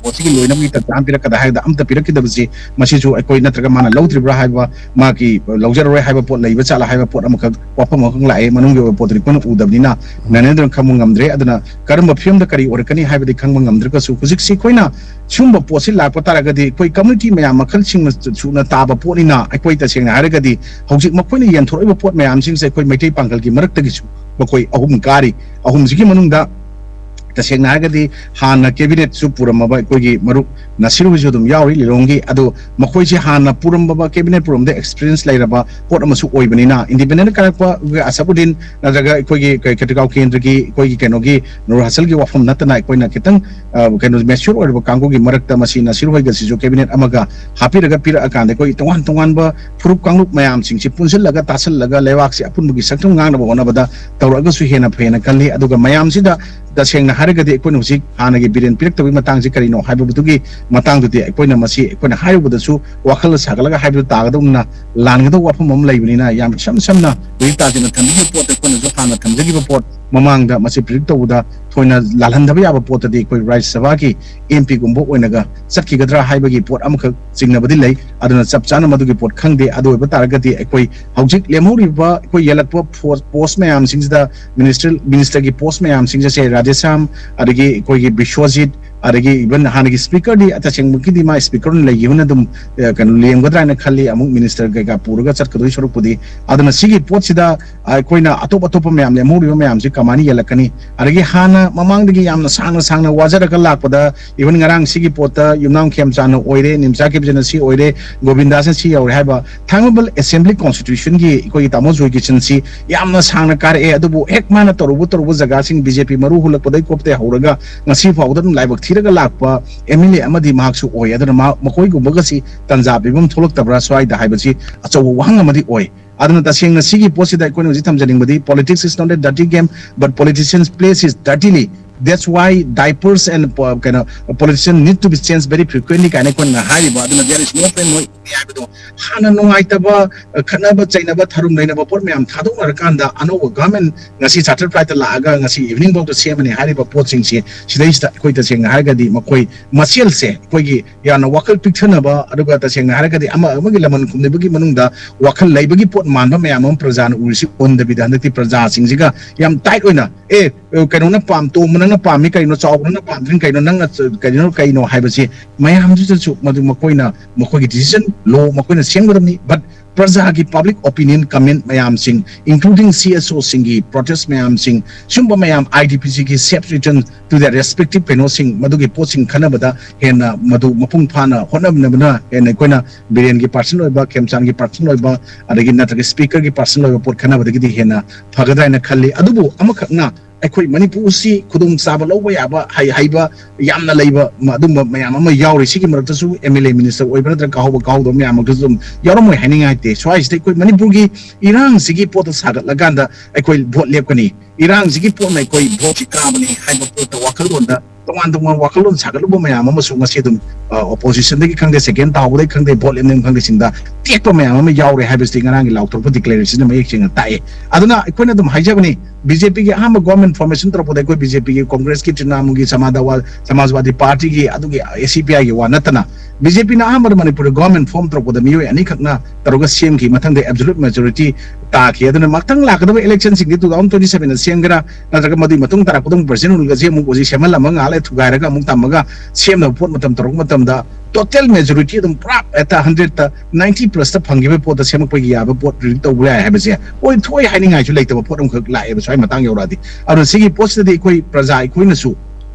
ꯄꯣꯠꯁꯤꯒꯤ ꯂꯣꯏꯅꯕꯒꯤ ꯇꯟꯖꯥ ꯑꯃ ꯄꯤꯔꯛꯀꯗ꯭ꯔꯥ ꯍꯥꯏꯕꯗ ꯑꯝꯇ ꯄꯤꯔꯛꯈꯤꯗꯕꯁꯤ, ꯃꯁꯤꯁꯨ ꯑꯩꯈꯣꯏ ꯅꯠꯇ꯭ꯔꯒ ꯃꯥꯅ ꯂꯧꯗ꯭ꯔꯤꯕ꯭ꯔꯥ ꯍꯥꯏꯕ, ꯃꯥꯒꯤ ꯂꯧꯖꯔꯔꯣꯏ ꯍꯥꯏꯕ ꯄꯣꯠ ꯂꯩꯕ ꯆꯠꯂ ꯍꯥꯏꯕ ꯄꯣꯠ ꯑꯃꯈꯛ, ꯋꯥꯐꯝ ꯑꯃꯈꯛ ꯂꯥꯛꯑꯦ꯫ ꯃꯅꯨꯡꯒꯤ ꯑꯣꯏꯕ ꯄꯣꯠꯇꯨꯗꯤ ꯑꯩꯈꯣꯏꯅ ꯎꯗꯕꯅꯤꯅ ꯃꯦꯅꯦꯖꯔꯅ ꯈꯪꯕ ꯉꯝꯗ꯭ꯔꯦ꯫ ꯑꯗꯨꯅ ꯀꯔꯝꯕ ꯐꯤꯕꯝꯗ ꯀꯔꯤ ꯑꯣꯏꯔꯛꯀꯅꯤ ꯍꯥꯏꯕꯗꯤ ꯈꯪꯕ ꯉꯝꯗ꯭ꯔꯒꯁꯨ, ꯍꯧꯖꯤꯛꯁꯤ ꯑꯩꯈꯣꯏꯅ ꯁꯤꯒꯨꯝꯕ ꯄꯣꯠꯁꯤ ꯂꯥꯛꯄ ꯇꯥꯔꯒꯗꯤ ꯑꯩꯈꯣꯏ ꯀꯝꯃꯨꯅꯤꯇꯤ ꯃꯌꯥꯝ ꯃꯈꯜꯁꯤꯡꯅ ꯁꯨꯅ ꯇꯥꯕ ꯄꯣꯠꯅꯤꯅ, ꯑꯩꯈꯣꯏ ꯇꯁꯦꯡꯅ ꯍꯥꯏꯔꯒꯗꯤ ꯍꯧꯖꯤꯛ ꯃꯈꯣꯏꯅ ꯌꯦꯟꯊꯣꯔꯛꯏꯕ ꯄꯣꯠ ꯃꯌꯥꯝꯁꯤꯡꯁꯦ ꯑꯩꯈꯣꯏ ꯃꯩꯇꯩ ꯄꯥꯡꯒꯜꯒꯤ ꯃꯔꯛꯇꯒꯤꯁꯨ ꯃꯈꯣꯏ ꯑꯍꯨꯝ ꯀꯥꯔꯤ꯫ ꯑꯍꯨꯝꯁꯤꯒꯤ ꯃꯅꯨꯡꯗ ꯇꯁꯦꯡꯅ ꯍꯥꯏꯔꯒꯗꯤ ꯍꯥꯟꯅ ꯀꯦꯕꯤꯅꯦꯠꯁꯨ ꯄꯨꯔꯝꯃꯕ ꯑꯩꯈꯣꯏꯒꯤ ꯃꯔꯨꯞ ꯅꯁꯤꯔ ꯍꯣꯏꯁꯨ ꯑꯗꯨꯝ ꯌꯥꯎꯔꯤ ꯂꯤꯂꯣꯡꯒꯤ꯫ ꯑꯗꯣ ꯃꯈꯣꯏꯁꯦ ꯍꯥꯟꯅ ꯄꯨꯔꯝꯕ, ꯀꯦꯕꯤꯅꯦꯠ ꯄꯨꯔꯝꯕꯗ ꯑꯦꯛꯁꯄꯤꯔꯤꯌꯦꯟꯁ ꯂꯩꯔꯕ ꯄꯣꯠ ꯑꯃꯁꯨ ꯑꯣꯏꯕꯅꯤꯅ, ꯏꯟꯗꯤꯄꯦꯟꯗꯦꯟ ꯀꯥꯔꯛꯄ ꯑꯁꯐꯨꯗꯤꯟ ꯅꯠꯇ꯭ꯔꯒ ꯑꯩꯈꯣꯏꯒꯤ ꯀꯩ-, ꯈꯦꯇ꯭ꯔꯤꯒꯥꯎ ꯀꯦꯟꯗ꯭ꯔꯒꯤ ꯑꯩꯈꯣꯏꯒꯤ ꯀꯩꯅꯣꯒꯤ ꯅꯨꯔ ꯍꯁꯜꯒꯤ ꯋꯥꯐꯝ ꯅꯠꯇꯅ, ꯑꯩꯈꯣꯏꯅ ꯈꯤꯇꯪ, ꯑ, ꯀꯩꯅꯣ, ꯃꯦꯆ꯭ꯌꯣꯔ ꯑꯣꯏꯔꯕ ꯀꯥꯡꯕꯨꯒꯤ ꯃꯔꯛꯇ ꯃꯁꯤ ꯅꯁꯤꯔ ꯍꯣꯏꯒꯁꯤꯁꯨ ꯀꯦꯕꯤꯅꯦꯠ ꯑꯃꯒ ꯍꯥꯞꯄꯤꯔꯒ ꯄꯤꯔꯛꯑꯀꯥꯟꯗ ꯑꯩꯈꯣꯏ ꯇꯣꯉꯥꯟ ꯇꯣꯉꯥꯟꯕ ꯐꯨꯔꯨꯞ ꯀꯥꯡꯂꯨꯞ ꯃꯌꯥꯝꯁꯤꯡꯁꯤ ꯄꯨꯟꯁꯤꯜꯂꯒ ꯇꯥꯁꯤꯜꯂꯒ ꯂꯩꯕꯥꯛꯁꯤ ꯑꯄꯨꯟꯕꯒꯤ ꯁꯛꯇꯝ ꯉꯥꯡꯅꯕ ꯍꯣꯠꯅꯕꯗ ꯇꯧꯔꯛꯑꯒꯁꯨ ꯍꯦꯟꯅ ꯐꯩꯅ ꯈꯜꯂꯤ꯫ ꯑꯗꯨꯒ ꯃꯌꯥꯝꯁꯤꯗ ꯇꯁꯦꯡꯅ ꯍꯥꯏꯔꯒꯗꯤ ꯑꯩꯈꯣꯏꯅ ꯍꯧꯖꯤꯛ ꯍꯥꯟꯅꯒꯤ ꯕꯤꯔꯦꯟ ꯄꯤꯔꯛꯇꯕꯒꯤ ꯃꯇꯥꯡꯁꯤ ꯀꯔꯤꯅꯣ ꯍꯥꯏꯕꯗꯨꯒꯤ ꯃꯇꯥꯡꯗꯨꯗꯤ ꯑꯩꯈꯣꯏꯅ ꯃꯁꯤ ꯑꯩꯈꯣꯏꯅ ꯍꯥꯏꯔꯨꯕꯗꯁꯨ ꯋꯥꯈꯜ ꯁꯥꯒꯠꯂꯒ ꯍꯥꯏꯕꯗꯨ ꯇꯥꯒꯗꯧꯅ ꯂꯥꯟꯒꯗꯧꯕ ꯋꯥꯐꯝ ꯑꯃ ꯂꯩꯕꯅꯤꯅ, ꯌꯥꯝ ꯏꯁꯝ ꯁꯝꯅ ꯍꯧꯖꯤꯛ ꯇꯥꯖꯤꯅ ꯊꯝꯕꯤꯈꯤꯕ ꯄꯣꯠꯇ ꯑꯩꯈꯣꯏꯅꯁꯨ ꯍꯥꯟꯅ ꯊꯝꯖꯈꯤꯕ ꯄꯣꯠ ꯃꯃꯥꯡꯗ ꯃꯁꯤ ꯄ꯭ꯔꯤꯗꯤꯛ ꯇꯧꯕꯗ ꯊꯣꯏꯅ ꯂꯥꯜꯍꯟꯗꯕ ꯌꯥꯕ ꯄꯣꯠꯇꯗꯤ ꯑꯩꯈꯣꯏ ꯔꯥꯖ꯭ꯌ ꯁꯚꯥꯒꯤ ꯑꯦꯝ ꯄꯤꯒꯨꯝꯕ ꯑꯣꯏꯅꯒ ꯆꯠꯈꯤꯒꯗ꯭ꯔꯥ ꯍꯥꯏꯕꯒꯤ ꯄꯣꯠ ꯑꯃꯈꯛ ꯆꯤꯡꯅꯕꯗꯤ ꯂꯩ꯫ ꯑꯗꯨꯅ ꯆꯞ ꯆꯥꯅ ꯃꯗꯨꯒꯤ ꯄꯣꯠ ꯈꯪꯗꯦ꯫ ꯑꯗꯨ ꯑꯣꯏꯕ ꯇꯥꯔꯒꯗꯤ ꯑꯩꯈꯣꯏ ꯍꯧꯖꯤꯛ ꯂꯦꯝꯍꯧꯔꯤꯕ ꯑꯩꯈꯣꯏ ꯌꯦꯜꯂꯛꯄ ꯐꯣ-, ꯄꯣꯁ ꯃꯌꯥꯝꯁꯤꯡꯁꯤꯗ ꯃꯤꯅꯤꯁꯇꯔ, ꯃꯤꯅꯤꯁꯇꯔꯒꯤ ꯄꯣꯁ ꯃꯌꯥꯝꯁꯤꯡ ꯑꯁꯦ ꯔꯥꯙꯦꯁ꯭ꯌꯥꯝ, ꯑꯗꯒꯤ ꯑꯩꯈꯣꯏꯒꯤ ꯕꯤꯁ꯭ꯋꯖꯤꯠ, ꯑꯗꯒꯤ ꯏꯚꯟ ꯍꯥꯟꯅꯒꯤ ꯁ꯭ꯄꯤꯀꯔꯗꯤ ꯇꯁꯦꯡꯕꯒꯤꯗꯤ ꯃꯥ ꯁ꯭ꯄꯤꯀꯔ ꯑꯣꯏꯅ ꯂꯩꯈꯤꯕꯅ ꯑꯗꯨꯝ, ꯑ, ꯀꯩꯅꯣ, ꯂꯦꯝꯒꯗ꯭ꯔꯥ ꯍꯥꯏꯅ ꯈꯜꯂꯤ, ꯑꯃꯨꯛ ꯃꯤꯅꯤꯁꯇꯔ ꯀꯩꯀꯥ ꯄꯨꯔꯒ ꯆꯠꯀꯗꯣꯏ ꯁꯔꯨꯛꯄꯨꯗꯤ꯫ ꯑꯗꯨꯅ ꯁꯤꯒꯤ ꯄꯣꯠꯁꯤꯗ ꯑꯩꯈꯣꯏꯅ ꯑꯇꯣꯞ ꯑꯇꯣꯞꯄ ꯃꯌꯥꯝ ꯂꯦꯝꯍꯧꯔꯤꯕ ꯃꯌꯥꯝꯁꯤ ꯀꯃꯥꯏꯅ ꯌꯦꯜꯂꯛꯀꯅꯤ? ꯑꯗꯒꯤ ꯍꯥꯟꯅ ꯃꯃꯥꯡꯗꯒꯤ ꯌꯥꯝꯅ ꯁꯥꯡꯅ ꯁꯥꯡꯅ ꯋꯥꯖꯔꯒ ꯂꯥꯛꯄꯗ, ꯏꯚꯟ ꯉꯔꯥꯡ ꯁꯤꯒꯤ ꯄꯣꯠꯇ ꯌꯨꯝꯅꯥꯝ ꯈꯦꯝꯆꯥꯟꯅ ꯑꯣꯏꯔꯦ, ꯅꯤꯝꯆꯥ ꯈꯦꯝꯆꯥꯟꯅ ꯁꯤ ꯑꯣꯏꯔꯦ, ꯒꯣꯕꯤꯟꯗꯥꯁꯅ ꯁꯤ ꯌꯧꯔꯦ ꯍꯥꯏꯕ ꯊꯥꯡꯃꯩꯕꯟ ꯑꯦꯁꯦꯝꯕ꯭ꯂꯤ ꯀꯣꯟꯁꯇꯤꯇ꯭ꯌꯨꯁꯟꯒꯤ ꯑꯩꯈꯣꯏꯒꯤ ꯇꯥꯃꯣ ꯖꯣꯏ ꯀꯤꯁꯟꯁꯤ ꯌꯥꯝꯅ ꯁꯥꯡꯅ ꯀꯥꯔꯛꯑꯦ꯫ ꯑꯗꯨꯕꯨ ꯍꯦꯛ ꯃꯥꯅ ꯇꯧꯔꯨꯕ ꯇꯧꯔꯨꯕ ꯖꯒꯥꯁꯤꯡ, ꯕꯤ ꯖꯦ ꯄꯤ ꯃꯔꯨ ꯍꯨꯜꯂꯛꯄꯗꯩ ꯈꯣꯠꯄꯗꯩ ꯍꯧꯔꯒ ꯉꯁꯤ ꯐꯥꯎꯕꯗ ꯑꯗꯨꯝ ꯂꯥꯏꯕꯛ ꯊꯤꯔꯒ ꯂꯥꯛꯄ ꯑꯦꯝ ꯑꯦꯜ ꯑꯦ ꯑꯃꯗꯤ ꯃꯍꯥꯛꯁꯨ ꯑꯣꯏ꯫ ꯑꯗꯨꯅ ꯃꯍꯥꯛ, ꯃꯈꯣꯏꯒꯨꯝꯕꯒꯁꯤ ꯇꯥꯟꯖꯥ ꯄꯤꯕ ꯑꯃ ꯊꯣꯛꯂꯛꯇꯕ꯭ꯔꯥ ꯁ꯭ꯋꯥꯏꯗ ꯍꯥꯏꯕꯁꯤ ꯑꯆꯧꯕ ꯋꯥꯍꯪ ꯑꯃꯗꯤ ꯑꯣꯏ꯫ ꯑꯗꯨꯅ ꯇꯁꯦꯡꯅ ꯁꯤꯒꯤ ꯄꯣꯠꯁꯤꯗ ꯑꯩꯈꯣꯏꯅ ꯍꯧꯖꯤꯛ ꯊꯝꯖꯅꯤꯡꯕꯗꯤ, politics is not a dirty game, but politicians plays it dirtily꯫ That's why diapers and ꯀꯩꯅꯣ, politician need to be changed very frequently ꯀꯥꯏꯅ ꯑꯩꯈꯣꯏꯅ ꯍꯥꯏꯔꯤꯕ꯫ ꯑꯗꯨꯅ there is no plan ꯍꯥꯏꯕꯗꯣ, ꯍꯥꯟꯅ ꯅꯨꯡꯉꯥꯏꯇꯕ, ꯈꯠꯅꯕ ꯆꯩꯅꯕ, ꯊꯔꯨꯝ ꯂꯩꯅꯕ ꯄꯣꯠ ꯃꯌꯥꯝ ꯊꯥꯗꯣꯛꯅꯔꯀꯥꯟꯗ ꯑꯅꯧꯕ ꯒꯚꯔꯟꯃꯦꯟ ꯉꯁꯤ ꯆꯥꯔꯇꯔ ꯐ꯭ꯂꯥꯏꯠꯇ ꯂꯥꯛꯑꯒ ꯉꯁꯤ ꯏꯚꯤꯅꯤꯡ ꯐꯥꯎꯗ ꯁꯦꯝꯃꯅꯤ ꯍꯥꯏꯔꯤꯕ ꯄꯣꯠꯁꯤꯡꯁꯤ, ꯁꯤꯗꯩꯁꯤꯗ ꯑꯩꯈꯣꯏ ꯇꯁꯦꯡꯅ ꯍꯥꯏꯔꯒꯗꯤ ꯃꯈꯣꯏ ꯃꯁꯦꯜꯁꯦ ꯑꯩꯈꯣꯏꯒꯤ ꯌꯥꯝꯅ ꯋꯥꯈꯜ ꯄꯤꯛꯊꯅꯕ, ꯑꯗꯨꯒ ꯇꯁꯦꯡꯅ ꯍꯥꯏꯔꯒꯗꯤ ꯑꯃ ꯑꯃꯒꯤ ꯂꯃꯟ ꯈꯨꯝꯅꯕꯒꯤ ꯃꯅꯨꯡꯗ ꯋꯥꯈꯜ ꯂꯩꯕꯒꯤ ꯄꯣꯠ ꯃꯥꯟꯕ ꯃꯌꯥꯝ ꯑꯃ ꯄ꯭ꯔꯖꯥꯅ ꯎꯔꯤꯁꯤ ꯎꯍꯟꯗꯕꯤꯗ, ꯍꯟꯗꯛꯇꯤ ꯄ꯭ꯔꯖꯥꯁꯤꯡꯁꯤꯒ ꯌꯥꯝ ꯇꯥꯏꯠ ꯑꯣꯏꯅ, "ꯑꯦ, ꯀꯩꯅꯣꯅ ꯄꯥꯝ, ꯇꯣꯝꯕ ꯅꯪꯅ ꯄꯥꯝꯃꯤ ꯀꯩꯅꯣ, ꯆꯥꯎꯕ ꯅꯪꯅ ꯄꯥꯝꯗ꯭ꯔꯤꯅ ꯀꯩꯅꯣ, ꯅꯪꯅ ꯀꯩꯅꯣ ꯀꯩꯅꯣ" ꯍꯥꯏꯕꯁꯤ ꯃꯌꯥꯝꯁꯤꯗꯁꯨ ꯃꯗꯨ ꯃꯈꯣꯏꯅ ꯃꯈꯣꯏꯒꯤ decision, law ꯃꯈꯣꯏꯅ ꯁꯦꯝꯒꯗꯕꯅꯤ꯫ But ꯄ꯭ꯔꯖꯥꯒꯤ public opinion comment ꯃꯌꯥꯝꯁꯤꯡ, including C S O ꯁꯤꯡꯒꯤ protest ꯃꯌꯥꯝꯁꯤꯡ, ꯁꯨꯝꯕ ꯃꯌꯥꯝ, I D P ꯁꯤꯒꯤ safe return to their respective ꯀꯩꯅꯣꯁꯤꯡ, ꯃꯗꯨꯒꯤ ꯄꯣꯠꯁꯤꯡ ꯈꯟꯅꯕꯗ ꯍꯦꯟꯅ ꯃꯗꯨ ꯃꯄꯨꯡ ꯐꯥꯅ ꯍꯣꯠꯅꯃꯤꯟꯅꯕꯅ ꯍꯦꯟꯅ ꯑꯩꯈꯣꯏꯅ ꯕꯤꯔꯦꯟꯒꯤ personal ꯑꯣꯏꯕ, ꯈꯦꯝꯆꯥꯟꯒꯤ personal ꯑꯣꯏꯕ, ꯑꯗꯒꯤ ꯅꯠꯇ꯭ꯔꯒ speaker ꯒꯤ personal ꯑꯣꯏꯕ ꯄꯣꯠ ꯈꯟꯅꯕꯗꯒꯤꯗꯤ ꯍꯦꯟꯅ ꯐꯒꯗ꯭ꯔꯥ ꯍꯥꯏꯅ ꯈꯜꯂꯤ꯫ ꯑꯗꯨꯕꯨ ꯑꯃꯈꯛꯅ ꯑꯩꯈꯣꯏ ꯃꯅꯤꯄꯨꯔꯁꯤ ꯈꯨꯗꯣꯡꯆꯥꯕ ꯂꯧꯕ ꯌꯥꯕ ꯍꯩ-, ꯍꯩꯕ ꯌꯥꯝꯅ ꯂꯩꯕ ꯃ-, ꯑꯗꯨꯝꯕ ꯃꯌꯥꯝ ꯑꯃ ꯌꯥꯎꯔꯤ꯫ ꯁꯤꯒꯤ ꯃꯔꯛꯇꯁꯨ M L A minister ꯑꯣꯏꯕ ꯅꯠꯇ꯭ꯔꯒ ꯀꯥꯍꯧꯕ ꯀꯥꯍꯧꯗꯕ ꯃꯌꯥꯝ ꯑꯃꯁꯨ ꯑꯗꯨꯝ ꯌꯥꯎꯔꯝꯃꯣꯏ ꯍꯥꯏꯅꯤꯡꯉꯥꯏ ꯂꯩꯇꯦ꯫ ꯁ꯭ꯋꯥꯏꯁꯤꯗ ꯑꯩꯈꯣꯏ ꯃꯅꯤꯄꯨꯔꯒꯤ ꯏꯔꯥꯡꯁꯤꯒꯤ ꯄꯣꯠꯇ ꯁꯥꯒꯠꯂꯀꯥꯟꯗ ꯑꯩꯈꯣꯏ ꯚꯣꯠ ꯂꯦꯞꯀꯅꯤ, ꯏꯔꯥꯡꯁꯤꯒꯤ ꯄꯣꯠꯅ ꯑꯩꯈꯣꯏ ꯚꯣꯠꯁꯤ ꯀꯥꯕꯅꯤ ꯍꯥꯏꯕ ꯄꯣꯠꯇ ꯋꯥꯈꯜꯂꯣꯟꯗ ꯇꯣꯉꯥꯟ ꯇꯣꯉꯥꯟꯕ ꯋꯥꯈꯜꯂꯣꯟ ꯁꯥꯒꯠꯂꯨꯕ ꯃꯌꯥꯝ ꯑꯃꯁꯨ ꯉꯁꯤ ꯑꯗꯨꯝ, ꯑ, opposition ꯗꯒꯤ ꯈꯪꯗꯦ, ꯁꯦꯀꯦꯟ ꯇꯥꯍꯧꯕꯗꯒꯤ ꯈꯪꯗꯦ, ꯚꯣꯠ ꯂꯦꯞꯅꯤꯡ ꯈꯪꯗꯦ, ꯁꯤꯡꯗ ꯇꯦꯛꯄ ꯃꯌꯥꯝ ꯑꯃ ꯌꯥꯎꯔꯦ ꯍꯥꯏꯕꯁꯤꯗꯤ ꯉꯔꯥꯡꯒꯤ ꯂꯥꯎꯊꯣꯔꯛꯄ declaration ꯅ ꯃꯌꯦꯛ ꯁꯦꯡꯅ ꯇꯥꯛꯑꯦ꯫ ꯑꯗꯨꯅ ꯑꯩꯈꯣꯏꯅ ꯑꯗꯨꯝ ꯍꯥꯏꯖꯕꯅꯤ, B J P ꯒꯤ ꯑꯍꯥꯟꯕ government formation ꯇꯧꯔꯛꯄꯗ ꯑꯩꯈꯣꯏ B J P ꯒꯤ, Congress ꯀꯤ, Trinamool ꯒꯤ, Samadawa-, Samajwadi Party ꯒꯤ, ꯑꯗꯨꯒꯤ C P I ꯒꯤ ꯋꯥ ꯅꯠꯇꯅ, B J P ꯅ ꯑꯍꯥꯟꯕꯗ ꯃꯅꯤꯄꯨꯔꯗ government form ꯇꯧꯔꯛꯄꯗ ꯃꯤꯑꯣꯏ ꯑꯅꯤꯈꯛꯅ ꯇꯧꯔꯒ ꯁꯦꯝꯈꯤ꯫ ꯃꯊꯪꯗ absolute majority ꯇꯥꯈꯤ꯫ ꯑꯗꯨꯅ ꯃꯊꯪ ꯂꯥꯛꯀꯗꯕ election ꯁꯤꯡꯗꯤ two thousand twenty seven ꯗ ꯁꯦꯝꯒꯦꯔꯥ, ꯅꯠꯇ꯭ꯔꯒ ꯃꯗꯨꯒꯤ ꯃꯇꯨꯡ ꯇꯥꯔꯛꯄꯗ ꯑꯃꯨꯛ President rule ꯒꯁꯦ ꯑꯃꯨꯛ ꯍꯧꯖꯤꯛ ꯁꯦꯝꯍꯜꯂꯝꯃꯒ ꯉꯥꯏꯍꯥꯛ ꯂꯩ ꯊꯨꯒꯥꯏꯔꯒ ꯑꯃꯨꯛ ꯊꯝꯃꯒ ꯁꯦꯝꯅꯕ ꯄꯣꯠ ꯃꯇꯝ ꯇꯧꯔꯛꯄ ꯃꯇꯝꯗ total majority ꯑꯗꯨꯝ ꯄꯨꯔꯥ ꯍꯦꯛꯇ hundred ꯇ ninety plus ꯇ ꯐꯪꯈꯤꯕ ꯄꯣꯠꯇ ꯁꯦꯝꯃꯛꯄꯒꯤ ꯌꯥꯕ ꯄꯣꯠ predict ꯇꯧꯕ ꯌꯥꯏ ꯍꯥꯏꯕꯁꯦ ꯑꯣꯏꯊꯣꯛꯑꯣꯏ ꯍꯥꯏꯅꯤꯡꯉꯥꯏꯁꯨ ꯂꯩꯇꯕ ꯄꯣꯠ ꯑꯃꯈꯛ ꯂꯥꯛꯑꯦꯕ ꯁ꯭ꯋꯥꯏ ꯃꯇꯥꯡ ꯌꯧꯔꯛꯑꯗꯤ꯫ ꯑꯗꯨꯅ ꯁꯤꯒꯤ ꯄꯣꯠꯁꯤꯗꯗꯤ ꯑꯩꯈꯣꯏ ꯄ꯭ꯔꯖꯥ ꯑꯩꯈꯣꯏꯅꯁꯨ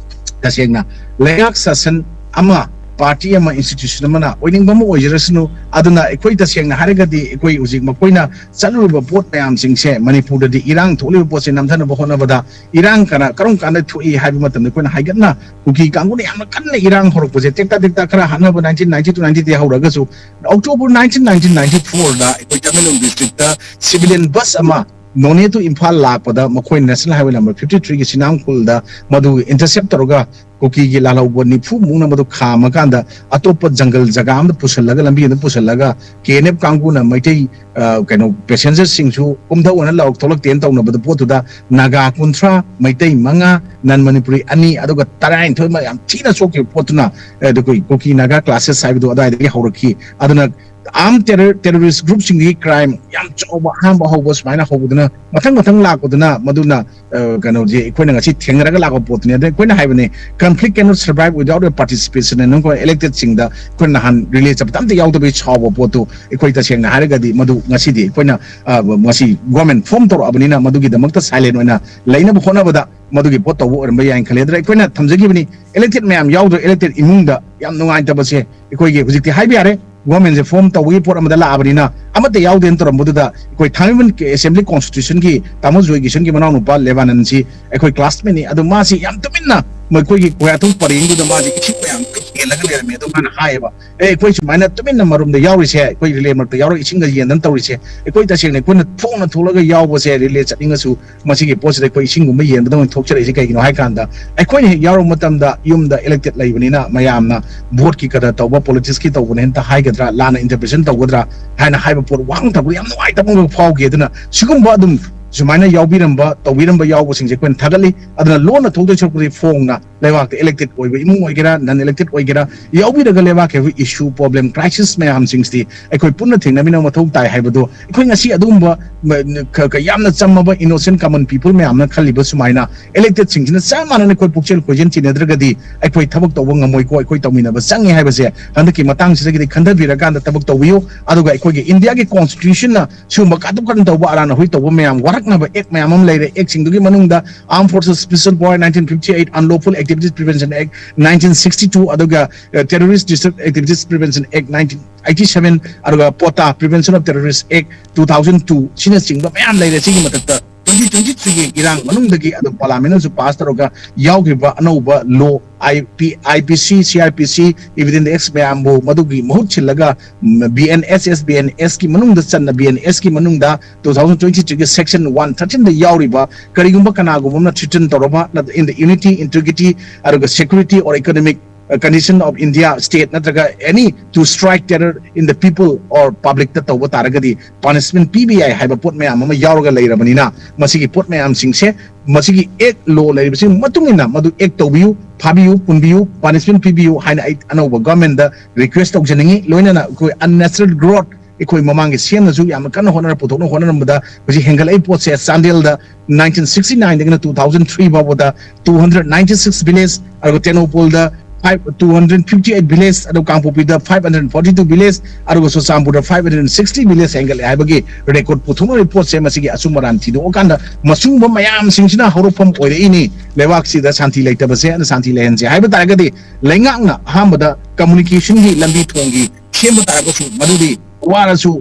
ꯇꯁꯦꯡꯅ ꯂꯩꯉꯥꯛ ꯁꯥꯁꯟ ꯑꯃ, party ꯑꯃ, institution ꯑꯃꯅ ꯑꯣꯏꯅꯤꯡꯕ ꯑꯃ ꯑꯣꯏꯖꯔꯁꯅꯨ꯫ ꯑꯗꯨꯅ ꯑꯩꯈꯣꯏ ꯇꯁꯦꯡꯅ ꯍꯥꯏꯔꯒꯗꯤ ꯑꯩꯈꯣꯏ ꯍꯧꯖꯤꯛ ꯃꯈꯣꯏꯅ ꯆꯠꯂꯨꯔꯤꯕ ꯄꯣꯠ ꯃꯌꯥꯝꯁꯤꯡꯁꯦ ꯃꯅꯤꯄꯨꯔꯗꯗꯤ ꯏꯔꯥꯡ ꯊꯣꯛꯂꯤꯕ ꯄꯣꯠꯁꯦ ꯅꯝꯊꯅꯕ ꯍꯣꯠꯅꯕꯗ ꯏꯔꯥꯡ ꯀꯅꯥ, ꯀꯔꯝ ꯀꯥꯟꯗ ꯊꯣꯛꯏ ꯍꯥꯏꯕ ꯃꯇꯝꯗ ꯑꯩꯈꯣꯏꯅ ꯍꯥꯏꯒꯠꯅ ꯀꯨꯀꯤ ꯀꯥꯡꯕꯨꯅ ꯌꯥꯝꯅ ꯀꯟꯅ ꯏꯔꯥꯡ ꯍꯧꯔꯛꯄꯁꯦ ꯇꯦꯛꯇ ꯇꯦꯛꯇ ꯈꯔ ꯍꯥꯠꯅꯕ nineteen ninety to ninety ꯗꯒꯤ ꯍꯧꯔꯒꯁꯨ October nineteen ninety ninety four ꯗ ꯑꯩꯈꯣꯏ ꯇꯃꯦꯡꯂꯣꯡ district ꯇ civilian bus ꯑꯃ ꯅꯣꯅꯦ to ꯏꯝꯐꯥꯜ ꯂꯥꯛꯄꯗ ꯃꯈꯣꯏꯅ National Highway number fifty three ꯒꯤ ꯁꯤꯅꯥꯝꯈꯨꯜꯗ ꯃꯗꯨ intercept ꯇꯧꯔꯒ ꯀꯨꯀꯤꯒꯤ ꯂꯥꯜꯍꯧꯕ ꯅꯤꯐꯨ ꯃꯨꯛꯅ ꯃꯗꯨ ꯈꯥꯝꯃꯀꯥꯟꯗ ꯑꯇꯣꯞꯄ ꯖꯪꯒꯜ ꯖꯒꯥ ꯑꯃꯗ ꯄꯨꯁꯜꯂꯒ, ꯂꯝꯕꯤ ꯑꯃꯗ ꯄꯨꯁꯜꯂꯒ, ꯀꯦ ꯑꯦꯟ ꯑꯦꯐ ꯀꯥꯡꯕꯨꯅ ꯃꯩꯇꯩ, ꯑ, ꯀꯩꯅꯣ, passengerꯁꯤꯡꯁꯨ ꯀꯨꯝꯊꯧꯑꯅ ꯂꯥꯎ ꯊꯣꯛꯂꯛꯇꯦꯅ ꯇꯧꯅꯕꯗ ꯄꯣꯠꯇꯨꯗ ꯅꯥꯒꯥ ꯀꯨꯟꯊ꯭ꯔꯥ, ꯃꯩꯇꯩ ꯃꯉꯥ, non Manipuri ꯑꯅꯤ, ꯑꯗꯨꯒ ꯇꯔꯥꯅꯤꯊꯣꯏ ꯑꯃ ꯌꯥꯝ ꯊꯤꯅ ꯁꯣꯛꯈꯤꯕ ꯄꯣꯠꯇꯨꯅ, ꯑ, ꯑꯩꯈꯣꯏ ꯀꯨꯀꯤ ꯅꯥꯒꯥ clashes ꯍꯥꯏꯕꯗꯨ ꯑꯗꯨꯋꯥꯏꯗꯒꯤ ꯍꯧꯔꯛꯈꯤ꯫ ꯑꯗꯨꯅ armed terror, terrorist groupꯁꯤꯡꯒꯤ crime ꯌꯥꯝ ꯆꯥꯎꯕ ꯑꯍꯥꯟꯕ ꯍꯧꯕ ꯁꯨꯃꯥꯏꯅ ꯍꯧꯕꯗꯨꯅ ꯃꯊꯪ ꯃꯊꯪ ꯂꯥꯛꯄꯗꯨꯅ ꯃꯗꯨꯅ, ꯑ, ꯀꯩꯅꯣꯁꯦ ꯑꯩꯈꯣꯏꯅ ꯉꯁꯤ ꯊꯦꯡꯅꯔꯒ ꯂꯥꯛꯄ ꯄꯣꯠꯇꯨꯅꯤ꯫ ꯑꯗ ꯑꯩꯈꯣꯏꯅ ꯍꯥꯏꯕꯅꯦ, conflict cannot survive without a participation. ꯑꯩꯈꯣꯏ electedꯁꯤꯡꯗ ꯑꯩꯈꯣꯏꯅ ꯅꯍꯥꯟ relay ꯆꯠꯄꯗ ꯑꯝꯇ ꯌꯥꯎꯗꯕꯒꯤ ꯁꯥꯎꯕ ꯄꯣꯠꯇꯨ ꯑꯩꯈꯣꯏ ꯇꯁꯦꯡꯅ ꯍꯥꯏꯔꯒꯗꯤ ꯃꯗꯨ ꯉꯁꯤꯗꯤ ꯑꯩꯈꯣꯏꯅ, ꯑ, ꯉꯁꯤ government form ꯇꯧꯔꯛꯑꯕꯅꯤꯅ ꯃꯗꯨꯒꯤꯗꯃꯛꯇ silent ꯑꯣꯏꯅ ꯂꯩꯅꯕ ꯍꯣꯠꯅꯕꯗ ꯃꯗꯨꯒꯤ ꯄꯣꯠ ꯇꯧꯕ ꯑꯣꯏꯔꯝꯕ ꯌꯥꯏꯅ ꯈꯜꯂꯦ꯫ ꯑꯗꯨꯅ ꯑꯩꯈꯣꯏꯅ ꯊꯝꯖꯈꯤꯕꯅꯤ, elected ꯃꯌꯥꯝ ꯌꯥꯎꯗ꯭ꯔ elected ꯏꯃꯨꯡꯗ ꯌꯥꯝ ꯅꯨꯡꯉꯥꯏꯇꯕꯁꯦ ꯑꯩꯈꯣꯏꯒꯤ ꯍꯧꯖꯤꯛꯇꯤ ꯍꯥꯏꯕ ꯌꯥꯔꯦ꯫ Governmentꯁꯦ form ꯇꯧꯕꯒꯤ ꯄꯣꯠ ꯑꯃꯗ ꯂꯥꯛꯑꯕꯅꯤꯅ ꯑꯃꯠꯇ ꯌꯥꯎꯗꯦꯅ ꯇꯧꯔꯝꯕꯗꯨꯗ ꯑꯩꯈꯣꯏ ꯊꯥꯡꯃꯩꯕꯟ Assembly Constitutionꯒꯤ ꯇꯥꯃꯣ ꯖꯣꯏ ꯀꯤꯁꯟꯒꯤ ꯃꯅꯥꯎꯅꯨꯄꯥ ꯂꯦꯕꯥꯅꯟꯁꯤ ꯑꯩꯈꯣꯏ classmateꯅꯤ꯫ ꯑꯗꯨ ꯃꯥꯁꯤ ꯌꯥꯝ ꯇꯨꯃꯤꯟꯅ ꯃꯈꯣꯏꯒꯤ ꯀꯣꯌꯥꯊꯣꯡ ꯄꯔꯦꯡꯗꯨꯗ ꯃꯥꯁꯤ ꯏꯁꯤꯡ ꯃꯌꯥꯝ ꯌꯦꯜꯂꯒ ꯂꯩꯔꯝꯃꯤ꯫ ꯑꯗꯨ ꯃꯥꯅ ꯍꯥꯏꯌꯦꯕ, "ꯑꯦ, ꯑꯩꯈꯣꯏ ꯁꯨꯃꯥꯏꯅ ꯇꯨꯃꯤꯟꯅ ꯃꯔꯨꯝꯗ ꯌꯥꯎꯔꯤꯁꯦ, ꯑꯩꯈꯣꯏ relay ꯃꯔꯛꯇ ꯌꯥꯎꯔꯒ ꯏꯁꯤꯡꯒ ꯌꯦꯟꯗꯅ ꯇꯧꯔꯤꯁꯦ, ꯑꯩꯈꯣꯏ ꯇꯁꯦꯡꯅ ꯑꯩꯈꯣꯏꯅ ꯊꯣꯡꯅ ꯊꯣꯛꯂꯒ ꯌꯥꯎꯕꯁꯦ, relay ꯆꯠꯅꯤꯡꯉꯁꯨ ꯃꯁꯤꯒꯤ ꯄꯣꯠꯁꯤꯗ ꯑꯩꯈꯣꯏ ꯏꯁꯤꯡꯒꯨꯝꯕ ꯌꯦꯟꯕꯗꯧꯅ ꯊꯣꯛꯆꯔꯛꯏꯁꯦ ꯀꯩꯒꯤꯅꯣ ꯍꯥꯏ ꯀꯥꯟꯗ ꯑꯩꯈꯣꯏꯅ ꯍꯦꯛ ꯌꯥꯎꯔꯨꯕ ꯃꯇꯝꯗ ꯌꯨꯝꯗ elected ꯂꯩꯕꯅꯤꯅ ꯃꯌꯥꯝꯅ voteꯀꯤ ꯀꯗꯔ ꯇꯧꯕ, politicsꯀꯤ ꯇꯧꯕꯅꯦꯅ ꯍꯥꯏꯒꯗ꯭ꯔꯥ, ꯂꯥꯟꯅ interpretation ꯇꯧꯒꯗ꯭ꯔꯥ ꯍꯥꯏꯅ ꯍꯥꯏꯕ ꯄꯣꯠ ꯋꯥꯍꯪ ꯊꯝꯕꯗ ꯌꯥꯝ ꯅꯨꯡꯉꯥꯏꯇꯕ ꯑꯃ ꯐꯥꯎꯈꯤ꯫ ꯑꯗꯨꯅ ꯁꯤꯒꯨꯝꯕ ꯑꯗꯨꯝ ꯁꯨꯃꯥꯏꯅ ꯌꯥꯎꯕꯤꯔꯝꯕ, ꯇꯧꯕꯤꯔꯝꯕ ꯌꯥꯎꯕꯁꯤꯡꯁꯦ ꯑꯩꯈꯣꯏꯅ ꯊꯥꯒꯠꯂꯤ꯫ ꯑꯗꯨꯅ ꯂꯣꯟꯅ ꯊꯣꯛꯇꯣꯏ ꯁꯔꯨꯛꯄꯨꯗꯤ ꯐꯣꯡꯅ ꯂꯩꯕꯥꯛꯇ elected ꯑꯣꯏꯕ ꯏꯃꯨꯡ ꯑꯣꯏꯒꯦꯔꯥ, non elected ꯑꯣꯏꯒꯦꯔꯥ, ꯌꯥꯎꯕꯤꯔꯒ ꯂꯩꯕꯥꯛꯀꯤ ꯑꯩꯈꯣꯏ issue, problem, crisis ꯃꯌꯥꯝꯁꯤꯡꯁꯤꯗꯤ ꯑꯩꯈꯣꯏ ꯄꯨꯟꯅ ꯊꯦꯡꯅꯃꯤꯟꯅꯕ ꯃꯊꯧ ꯇꯥꯏ ꯍꯥꯏꯕꯗꯣ ꯑꯩꯈꯣꯏ ꯉꯁꯤ ꯑꯗꯨꯒꯨꯝꯕ ꯃ-, ꯈ-, ꯈ-, ꯌꯥꯝꯅ ꯆꯝꯃꯕ innocent common people ꯃꯌꯥꯝꯅ ꯈꯜꯂꯤꯕ ꯁꯨꯃꯥꯏꯅ electedꯁꯤꯡꯁꯤꯅ ꯆꯞ ꯃꯥꯟꯅꯅ ꯑꯩꯈꯣꯏ ꯄꯨꯛꯆꯦꯜ ꯈꯣꯏꯖꯦꯜ ꯆꯤꯟꯅꯗ꯭ꯔꯒꯗꯤ ꯑꯩꯈꯣꯏ ꯊꯕꯛ ꯇꯧꯕ ꯉꯝꯃꯣꯏꯀꯣ, ꯑꯩꯈꯣꯏ ꯇꯧꯃꯤꯟꯅꯕ ꯆꯪꯉꯤ ꯍꯥꯏꯕꯁꯦ ꯍꯟꯗꯛꯀꯤ ꯃꯇꯥꯡꯁꯤꯗꯒꯤꯗꯤ ꯈꯟꯊꯕꯤꯔꯀꯥꯟꯗ ꯊꯕꯛ ꯇꯧꯕꯤꯌꯨ꯫ ꯑꯗꯨꯒ ꯑꯩꯈꯣꯏꯒꯤ Indiaꯒꯤ Constitutionꯅ ꯁꯤꯒꯨꯝꯕ ꯀꯥꯇꯨ ꯀꯥꯔꯟ ꯇꯧꯕ, ꯑꯔꯥꯟ ꯑꯍꯣꯏ ꯇꯧꯕ ꯃꯌꯥꯝ ꯋꯥꯔꯛꯅꯕ act ꯃꯌꯥꯝ ꯑꯃ ꯂꯩꯔꯦ꯫ Actꯁꯤꯡꯗꯨꯒꯤ ꯃꯅꯨꯡꯗ Armed Forces Special Power nineteen fifty eight, Unlawful Activities Prevention Act nineteen sixty two, ꯑꯗꯨꯒ, ꯑ, Terrorist Disturbed Activities Prevention Act nineteen eighty seven, ꯑꯗꯨꯒ POTA, Prevention of Terrorist Act two thousand two, ꯁꯤꯅꯆꯤꯡꯕ ꯃꯌꯥꯝ ꯂꯩꯔꯦ꯫ ꯁꯤꯒꯤ ꯃꯊꯛꯇ twenty three ꯒꯤ ꯏꯔꯥꯡ ꯃꯅꯨꯡꯗꯒꯤ ꯑꯗꯨꯝ ꯄꯥꯔꯂꯥꯃꯦꯟꯅꯁꯨ ꯄꯥꯁ ꯇꯧꯔꯒ ꯌꯥꯎꯈꯤꯕ ꯑꯅꯧꯕ ꯂꯣ, I P, I P C, C R P C, Evidence Act ꯃꯌꯥꯝꯕꯨ ꯃꯗꯨꯒꯤ ꯃꯍꯨꯠ ꯁꯤꯜꯂꯒ B N S S, B N S ꯀꯤ ꯃꯅꯨꯡꯗ ꯆꯟꯅ B N S ꯀꯤ ꯃꯅꯨꯡꯗ two thousand twenty three ꯒꯤ section one thirteen ꯗ ꯌꯥꯎꯔꯤꯕ ꯀꯔꯤꯒꯨꯝꯕ ꯀꯅꯥꯒꯨꯝꯕ ꯑꯃꯅ threaten ꯇꯧꯔꯕ in the unity, integrity ꯑꯗꯨꯒ security or economic condition of India state ꯅꯠꯇ꯭ꯔꯒ any to strike terror in the people or public ꯇ ꯇꯧꯕ ꯇꯥꯔꯒꯗꯤ punishment ꯄꯤꯕ ꯌꯥꯏ ꯍꯥꯏꯕ ꯄꯣꯠ ꯃꯌꯥꯝ ꯑꯃ ꯌꯥꯎꯔꯒ ꯂꯩꯔꯕꯅꯤꯅ ꯃꯁꯤꯒꯤ ꯄꯣꯠ ꯃꯌꯥꯝꯁꯤꯡꯁꯦ ꯃꯁꯤꯒꯤ act law ꯂꯩꯔꯤꯕꯁꯤꯡ ꯃꯇꯨꯡ ꯏꯟꯅ ꯃꯗꯨ act ꯇꯧꯕꯤꯌꯨ, ꯐꯥꯕꯤꯌꯨ, ꯄꯨꯟꯕꯤꯌꯨ, punishment ꯄꯤꯕꯤꯌꯨ ꯍꯥꯏꯅ ꯑꯩ ꯑꯅꯧꯕ government ꯗ request ꯇꯧꯖꯅꯤꯡꯉꯤ꯫ ꯂꯣꯏꯅꯅ ꯑꯩꯈꯣꯏ unnatural growth ꯑꯩꯈꯣꯏ ꯃꯃꯥꯡꯒꯤ ꯁꯦꯝꯅꯁꯨ ꯌꯥꯝꯅ ꯀꯟꯅ ꯍꯣꯠꯅꯔ ꯄꯨꯊꯣꯛꯅ ꯍꯣꯠꯅꯔꯝꯕꯗ ꯍꯧꯖꯤꯛ ꯍꯦꯟꯒꯠꯂꯛꯏ ꯄꯣꯠꯁꯦ ꯆꯥꯟꯗꯦꯜꯗ nineteen sixty nine ꯗꯒꯤꯅ two thousand three ꯐꯥꯎꯕꯗ two hundred ninety six village, ꯑꯗꯨꯒ ꯇꯦꯡꯅꯧꯄꯜꯗ five, two hundred fifty eight village, ꯑꯗꯨꯒ ꯀꯥꯡꯄꯣꯛꯄꯤꯗ five hundred forty two village, ꯑꯗꯨꯒ ꯆꯨꯔꯆꯥꯟꯄꯨꯔꯗ five hundred sixty village ꯍꯦꯟꯒꯠꯂꯦ ꯍꯥꯏꯕꯒꯤ record ꯄꯨꯊꯣꯛꯅꯔꯤꯕ ꯄꯣꯠꯁꯦ ꯃꯁꯤꯒꯤ ꯑꯆꯨꯝ ꯑꯔꯥꯟ ꯊꯤꯗꯣꯛꯑꯀꯥꯟꯗ ꯃꯁꯤꯒꯨꯝꯕ ꯃꯌꯥꯝꯁꯤꯡꯁꯤꯅ ꯍꯧꯔꯛꯐꯝ ꯑꯣꯏꯔꯛꯏꯅꯤ꯫ ꯂꯩꯕꯥꯛꯁꯤꯗ ꯁꯥꯟꯇꯤ ꯂꯩꯇꯕꯁꯦ ꯑꯗꯨ ꯁꯥꯟꯇꯤ ꯂꯩꯍꯟꯁꯦ ꯍꯥꯏꯕ ꯇꯥꯔꯒꯗꯤ ꯂꯩꯉꯥꯛꯅ ꯑꯍꯥꯟꯕꯗ communication ꯒꯤ ꯂꯝꯕꯤ ꯊꯣꯡꯒꯤ ꯁꯦꯝꯕ ꯇꯥꯔꯒꯁꯨ ꯃꯗꯨꯗꯤ ꯋꯥꯔꯁꯨ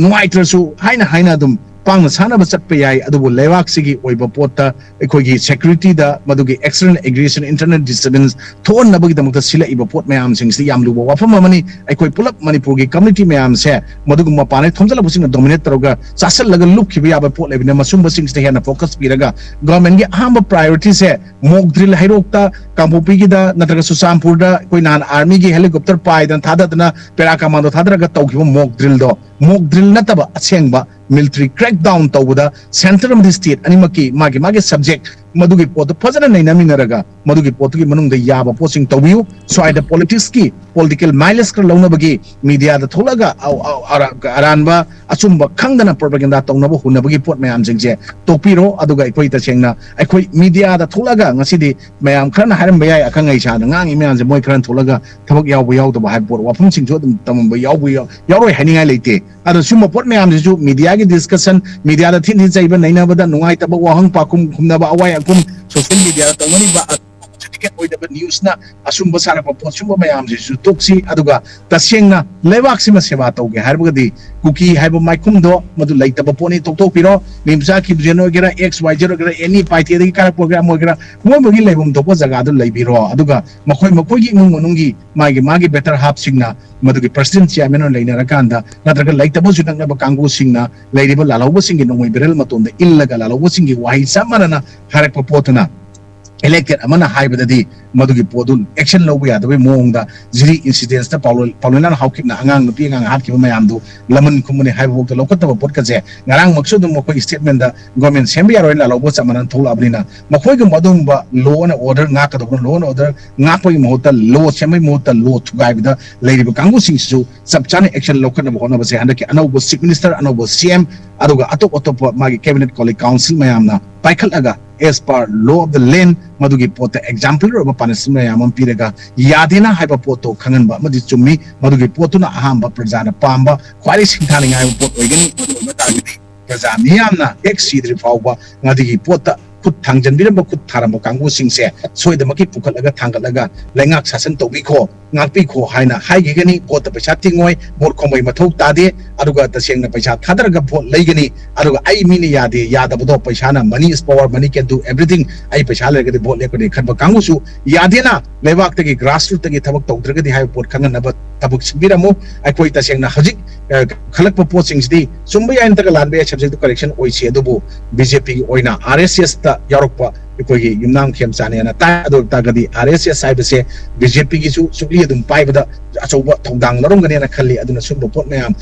ꯅꯨꯡꯉꯥꯏꯇ꯭ꯔꯁꯨ ꯍꯥꯏꯅ ꯍꯥꯏꯅ ꯑꯗꯨꯝ ꯄꯥꯡꯅ ꯁꯥꯟꯅꯕ ꯆꯠꯄ ꯌꯥꯏ꯫ ꯑꯗꯨꯕꯨ ꯂꯩꯕꯥꯛꯁꯤꯒꯤ ꯑꯣꯏꯕ ꯄꯣꯠꯇ ꯑꯩꯈꯣꯏꯒꯤ security ꯗ ꯃꯗꯨꯒꯤ external aggression, internal disturbance ꯊꯣꯛꯍꯟꯅꯕꯒꯤꯗꯃꯛꯇ ꯁꯤꯜꯂꯛꯏꯕ ꯄꯣꯠ ꯃꯌꯥꯝꯁꯤꯡꯁꯤ ꯌꯥꯝ ꯂꯨꯕ ꯋꯥꯐꯝ ꯑꯃꯅꯤ꯫ ꯑꯩꯈꯣꯏ ꯄꯨꯂꯞ ꯃꯅꯤꯄꯨꯔꯒꯤ community ꯃꯌꯥꯝꯁꯦ ꯃꯗꯨꯒꯨꯝꯕ ꯃꯄꯥꯟꯗꯒꯤ ꯊꯣꯝꯖꯤꯜꯂꯛꯄꯁꯤꯡꯅ dominate ꯇꯧꯔꯒ ꯆꯥꯁꯤꯜꯂꯒ ꯂꯨꯞꯈꯤꯕ ꯌꯥꯕ ꯄꯣꯠ ꯂꯩꯕꯅꯤꯅ ꯃꯁꯨꯝꯕꯁꯤꯡꯁꯤꯗ ꯍꯦꯟꯅ focus ꯄꯤꯔꯒ government ꯀꯤ ꯑꯍꯥꯟꯕ priority ꯁꯦ mock drill ꯍꯩꯔꯣꯛꯇ, ꯀꯥꯡꯄꯣꯛꯄꯤꯒꯤꯗ ꯅꯠꯇ꯭ꯔꯒ ꯆꯨꯔꯆꯥꯟꯄꯨꯔꯗ ꯑꯩꯈꯣꯏ ꯅꯍꯥꯟ army ꯒꯤ helicopter ꯄꯥꯏꯗꯅ ꯊꯥꯗꯗꯅ para commando ꯊꯥꯗꯔꯒ ꯇꯧꯈꯤꯕ mock drill ꯗꯣ, mock drill ꯅꯠꯇꯕ ꯑꯁꯦꯡꯕ military crackdown ꯇꯧꯕꯗ centre ꯑꯃꯗꯤ state ꯑꯅꯤꯃꯛꯀꯤ ꯃꯥꯒꯤ ꯃꯥꯒꯤ subject ꯃꯗꯨꯒꯤ ꯄꯣꯠꯇꯨ ꯐꯖꯅ ꯅꯩꯅꯃꯤꯟꯅꯔꯒ ꯃꯗꯨꯒꯤ ꯄꯣꯠꯇꯨꯒꯤ ꯃꯅꯨꯡꯗ ꯌꯥꯕ ꯄꯣꯠꯁꯤꯡ ꯇꯧꯕꯤꯌꯨ꯫ ꯁ꯭ꯋꯥꯏꯗ politics ꯀꯤ political mileage ꯈꯔ ꯂꯧꯅꯕꯒꯤ media ꯗ ꯊꯣꯛꯂꯒ ꯑ-, ꯑ-, ꯑꯔꯥ-, ꯑꯔꯥꯟꯕ ꯑꯆꯨꯝꯕ ꯈꯪꯗꯅ propaganda ꯇꯧꯅꯕ ꯍꯨꯟꯅꯕꯒꯤ ꯄꯣꯠ ꯃꯌꯥꯝꯁꯤꯡꯁꯦ ꯇꯣꯛꯄꯤꯔꯣ꯫ ꯑꯗꯨꯒ ꯑꯩꯈꯣꯏ ꯇꯁꯦꯡꯅ ꯑꯩꯈꯣꯏ media ꯗ ꯊꯣꯛꯂꯒ ꯉꯁꯤꯗꯤ ꯃꯌꯥꯝ ꯈꯔꯅ ꯍꯥꯏꯔꯝꯕ ꯌꯥꯏ, ꯑꯈꯪ ꯑꯍꯩ ꯁꯥꯗꯅ ꯉꯥꯡꯉꯤ ꯃꯌꯥꯝꯁꯦ ꯃꯣꯏ ꯈꯔꯅ ꯊꯣꯛꯂꯒ ꯊꯕꯛ ꯌꯥꯎꯕ ꯌꯥꯎꯗꯕ ꯍꯥꯏꯕ ꯄꯣꯠ ꯋꯥꯐꯝꯁꯤꯡꯁꯨ ꯑꯗꯨꯝ ꯇꯝꯃꯝꯕ ꯌꯥꯎꯕ ꯌꯥꯎ-, ꯌꯥꯎꯔꯣꯏ ꯍꯥꯏꯅꯤꯡꯉꯥꯏ ꯂꯩꯇꯦ꯫ ꯑꯗꯣ ꯁꯨꯝꯕ ꯄꯣꯠ ꯃꯌꯥꯝꯁꯤꯁꯨ media ꯒꯤ discussion, media ꯗ ꯊꯤꯟ ꯊꯤꯟ ꯆꯩꯕ ꯅꯩꯅꯕꯗ ꯅꯨꯡꯉꯥꯏꯇꯕ ꯋꯥꯍꯪ ꯄꯥꯎꯈꯨꯝ ꯈꯨꯝꯅꯕ ꯑꯋꯥꯏ ꯑꯈꯨꯝ social media ꯗ ꯇꯧꯅꯔꯤꯕ ꯑꯣꯏꯗꯕ ꯅ꯭ꯌꯨꯁꯅ ꯑꯆꯨꯝꯕ ꯁꯥꯔꯛꯄ ꯄꯣꯠ, ꯁꯨꯝꯕ ꯃꯌꯥꯝꯁꯤꯁꯨ ꯇꯣꯛꯁꯤ꯫ ꯑꯗꯨꯒ ꯇꯁꯦꯡꯅ ꯂꯩꯕꯥꯛꯁꯤꯃ ꯁꯦꯕꯥ ꯇꯧꯒꯦ ꯍꯥꯏꯔꯒꯗꯤ ꯀꯨꯀꯤ ꯍꯥꯏꯕ ꯃꯥꯏꯈꯨꯝꯗꯣ ꯃꯗꯨ ꯂꯩꯇꯕ ꯄꯣꯠꯅꯤ, ꯇꯣꯛꯊꯣꯛꯄꯤꯔꯣ꯫ ꯃꯤꯝꯆꯥ ꯀꯤꯝꯖꯦꯟ ꯑꯣꯏꯒꯦꯔꯥ, ꯑꯦꯛꯁ ꯋꯥꯏ ꯖꯦꯠ ꯑꯣꯏꯒꯦꯔꯥ, ꯑꯦꯅꯤ ꯄꯥꯏꯊꯦꯗꯒꯤ ꯀꯥꯔꯛꯄ ꯑꯣꯏꯒꯦꯔꯥ, ꯑꯃ ꯑꯣꯏꯒꯦꯔꯥ, ꯃꯣꯏ ꯃꯣꯏꯒꯤ ꯂꯩꯐꯝ ꯊꯣꯛꯄ ꯖꯒꯥꯗꯨ ꯂꯩꯕꯤꯔꯣ꯫ ꯑꯗꯨꯒ ꯃꯈꯣꯏ ꯃꯈꯣꯏꯒꯤ ꯏꯃꯨꯡ ꯃꯅꯨꯡꯒꯤ ꯃꯥꯒꯤ ꯃꯥꯒꯤ ꯕꯦꯇꯔ ꯍꯥꯞꯁꯤꯡꯅ ꯃꯗꯨꯒꯤ ꯄ꯭ꯔꯁꯤꯗꯦꯟ ꯆꯤꯌꯥꯔꯃꯦꯟ ꯑꯣꯏꯅ ꯂꯩꯅꯔꯀꯥꯟꯗ, ꯅꯠꯇ꯭ꯔꯒ ꯂꯩꯇꯕꯁꯨ ꯅꯛꯅꯕ ꯀꯥꯡꯕꯨꯁꯤꯡꯅ ꯂꯩꯔꯤꯕ ꯂꯥꯜꯍꯧꯕꯁꯤꯡꯒꯤ ꯅꯣꯡꯃꯩ ꯕꯦꯔꯦꯜ ꯃꯇꯣꯟꯗ ꯏꯜꯂꯒ ꯂꯥꯜꯍꯧꯕꯁꯤꯡꯒꯤ ꯋꯥꯍꯩ ꯆꯞ ꯃꯥꯟꯅꯅ ꯍꯥꯏꯔꯛꯄ ꯄꯣꯠꯇꯨꯅ, ꯏꯂꯦꯛꯇꯦꯠ ꯑꯃꯅ ꯍꯥꯏꯕꯗꯗꯤ ꯃꯗꯨꯒꯤ ꯄꯣꯠꯇꯨ ꯑꯦꯛꯁꯟ ꯂꯧꯕ ꯌꯥꯗꯕꯒꯤ ꯃꯑꯣꯡꯗ, ꯖꯤꯔꯤ ꯏꯟꯁꯤꯗꯦꯟꯁꯇ ꯄꯥꯎꯂꯣꯏ-, ꯄꯥꯎꯂꯣꯏꯅꯥꯟ ꯍꯥꯎꯈꯤꯕꯅ ꯑꯉꯥꯡ ꯅꯨꯄꯤ ꯑꯉꯥꯡ ꯍꯥꯠꯈꯤꯕ ꯃꯌꯥꯝꯗꯨ ꯂꯃꯟ ꯈꯨꯝꯕꯅꯤ ꯍꯥꯏꯕꯐꯥꯎꯗ ꯂꯧꯈꯠꯇꯕ ꯄꯣꯠꯀꯁꯦ, ꯉꯔꯥꯡꯃꯛꯁꯨ ꯑꯗꯨꯝ ꯃꯈꯣꯏ ꯁ꯭ꯇꯦꯠꯃꯦꯟꯗ ꯒꯣꯔꯃꯦꯟ ꯁꯦꯝꯕ ꯌꯥꯔꯣꯏꯅ ꯂꯥꯜꯍꯧꯕ ꯆꯞ ꯃꯥꯟꯅꯅ ꯊꯣꯛꯂꯛꯑꯕꯅꯤꯅ, ꯃꯈꯣꯏꯒꯨꯝꯕ ꯑꯗꯨꯒꯨꯝꯕ ꯂꯣ ꯑꯦꯟ ꯑꯣꯔꯗꯔ ꯉꯥꯛꯀꯗꯧꯕꯅ ꯂꯣ ꯑꯦꯟ ꯑꯣꯔꯗꯔ ꯉꯥꯛꯄꯒꯤ ꯃꯍꯨꯠꯇ ꯂꯣ ꯁꯦꯝꯕꯒꯤ ꯃꯍꯨꯠꯇ ꯂꯣ ꯊꯨꯒꯥꯏꯕꯗ ꯂꯩꯔꯤꯕ ꯀꯥꯡꯕꯨꯁꯤꯡꯁꯤꯁꯨ ꯆꯞ ꯆꯥꯅ ꯑꯦꯛꯁꯟ ꯂꯧꯈꯠꯅꯕ ꯍꯣꯠꯅꯕꯁꯦ ꯍꯟꯗꯛꯀꯤ ꯑꯅꯧꯕ ꯆꯤꯐ ꯃꯤꯅꯤꯁꯇꯔ, ꯑꯅꯧꯕ ꯁꯤ ꯑꯦꯝ, ꯑꯗꯨꯒ ꯑꯇꯣꯞ ꯑꯇꯣꯞꯄ ꯃꯥꯒꯤ ꯀꯦꯕꯤꯅꯦꯠ ꯀꯣꯂꯤꯛ ꯀꯥꯎꯟꯁꯤꯜ ꯃꯌꯥꯝꯅ ꯄꯥꯏꯈꯠꯂꯒ, as per law of the land, ꯃꯗꯨꯒꯤ ꯄꯣꯠꯇ ꯑꯦꯛꯖꯥꯝꯄꯜ ꯑꯣꯏꯕ ꯄꯥꯅꯤꯁꯃꯦꯟ ꯃꯌꯥꯝ ꯑꯃ ꯄꯤꯔꯒ, ꯌꯥꯗꯦꯅ ꯍꯥꯏꯕ ꯄꯣꯠꯇꯣ ꯈꯪꯍꯟꯕ ꯑꯃꯗꯤ ꯆꯨꯝꯃꯤ꯫ ꯃꯗꯨꯒꯤ ꯄꯣꯠꯇꯨꯅ ꯑꯍꯥꯟꯕ ꯄ꯭ꯔꯖꯥꯅ ꯄꯥꯝꯕ, ꯈ꯭ꯋꯥꯏꯗꯒꯤ ꯁꯤꯡꯊꯥꯅꯤꯡꯉꯥꯏ ꯑꯣꯏꯕ ꯄꯣꯠ ꯑꯣꯏꯒꯅꯤ꯫ ꯃꯗꯨ ꯑꯣꯏꯕ ꯇꯥꯔꯒꯗꯤ ꯄ꯭ꯔꯖꯥ ꯃꯤꯌꯥꯝꯅ ꯍꯦꯛ ꯁꯤꯗ꯭ꯔꯤ ꯐꯥꯎꯕ ꯃꯗꯨꯒꯤ ꯄꯣꯠꯇ ꯈꯨꯠ ꯊꯥꯡꯖꯟꯕꯤꯔꯝꯕ, ꯈꯨꯠ ꯊꯥꯔꯝꯕ ꯀꯥꯡꯕꯨꯁꯤꯡꯁꯦ ꯁꯣꯏꯗꯃꯛꯀꯤ ꯄꯨꯈꯠꯂꯒ ꯊꯥꯡꯒꯠꯂꯒ ꯂꯩꯉꯥꯛ ꯁꯥꯁꯟ ꯇꯧꯕꯤꯈꯣ, ꯉꯥꯛꯄꯤꯈꯣ ꯍꯥꯏꯅ ꯍꯥꯏꯈꯤꯒꯅꯤ꯫ ꯚꯣꯠꯇ ꯄꯩꯁꯥ ꯇꯤꯡꯉꯣꯏ, ꯚꯣꯠ ꯈꯣꯝꯕꯩ ꯃꯊꯧ ꯇꯥꯗꯦ, ꯑꯗꯨꯒ ꯇꯁꯦꯡꯅ ꯄꯩꯁꯥ ꯊꯥꯗꯔꯒ ꯚꯣꯠ ꯂꯩꯒꯅꯤ꯫ ꯑꯗꯨꯒ ꯑꯩ ꯃꯤꯅ ꯌꯥꯗꯦ, ꯌꯥꯗꯕꯗꯣ, ꯄꯩꯁꯥꯅ, money is power, money can do everything, ꯑꯩ ꯄꯩꯁꯥ ꯂꯩꯔꯒꯗꯤ ꯚꯣꯠ ꯂꯦꯞꯀꯅꯤ ꯈꯟꯕ ꯀꯥꯡꯕꯨꯁꯨ ꯌꯥꯗꯦꯅ, ꯂꯩꯕꯥꯛꯇꯒꯤ ꯒ꯭ꯔꯥꯁꯔꯨꯠꯇꯒꯤ ꯊꯕꯛ ꯇꯧꯗ꯭ꯔꯒꯗꯤ ꯍꯥꯏꯕ ꯄꯣꯠ ꯈꯪꯍꯟꯅꯕ ꯊꯕꯛ ꯁꯤꯟꯕꯤꯔꯝꯃꯨ꯫ ꯑꯩꯈꯣꯏ ꯇꯁꯦꯡꯅ ꯍꯧꯖꯤꯛ, ꯑ, ꯈꯜꯂꯛꯄ ꯄꯣꯠꯁꯤꯡꯁꯤꯗꯤ ꯆꯨꯝꯕ ꯌꯥꯏ ꯅꯠꯇ꯭ꯔꯒ ꯂꯥꯟꯕ ꯌꯥꯏ, subject to correction ꯑꯣꯏꯁꯤ, ꯑꯗꯨꯕꯨ ꯕꯤ ꯖꯦ ꯄꯤꯒꯤ ꯑꯣꯏꯅ ꯑꯥꯔ ꯑꯦꯁ ꯑꯦꯁꯇ ꯌꯥꯎꯔꯛꯄ ꯑꯩꯈꯣꯏꯒꯤ ꯌꯨꯝꯅꯥꯝ ꯈꯦꯝꯆꯥꯅꯦꯅ ꯇꯥꯏ꯫ ꯑꯗꯨ ꯑꯣꯏ ꯇꯥꯔꯒꯗꯤ ꯑꯥꯔ ꯑꯦꯁ ꯑꯦꯁ ꯍꯥꯏꯕꯁꯦ ꯕꯤ ꯖꯦ ꯄꯤꯒꯤꯁꯨ ꯁꯨꯛꯂꯤ ꯑꯗꯨꯝ ꯄꯥꯏꯕꯗ ꯑꯆꯧꯕ ꯊꯧꯗꯥꯡ ꯂꯧꯔꯝꯒꯅꯦꯅ ꯈꯜꯂꯤ꯫ ꯑꯗꯨꯅ ꯁꯨꯝꯕ ꯄꯣꯠ ꯃꯌꯥꯝ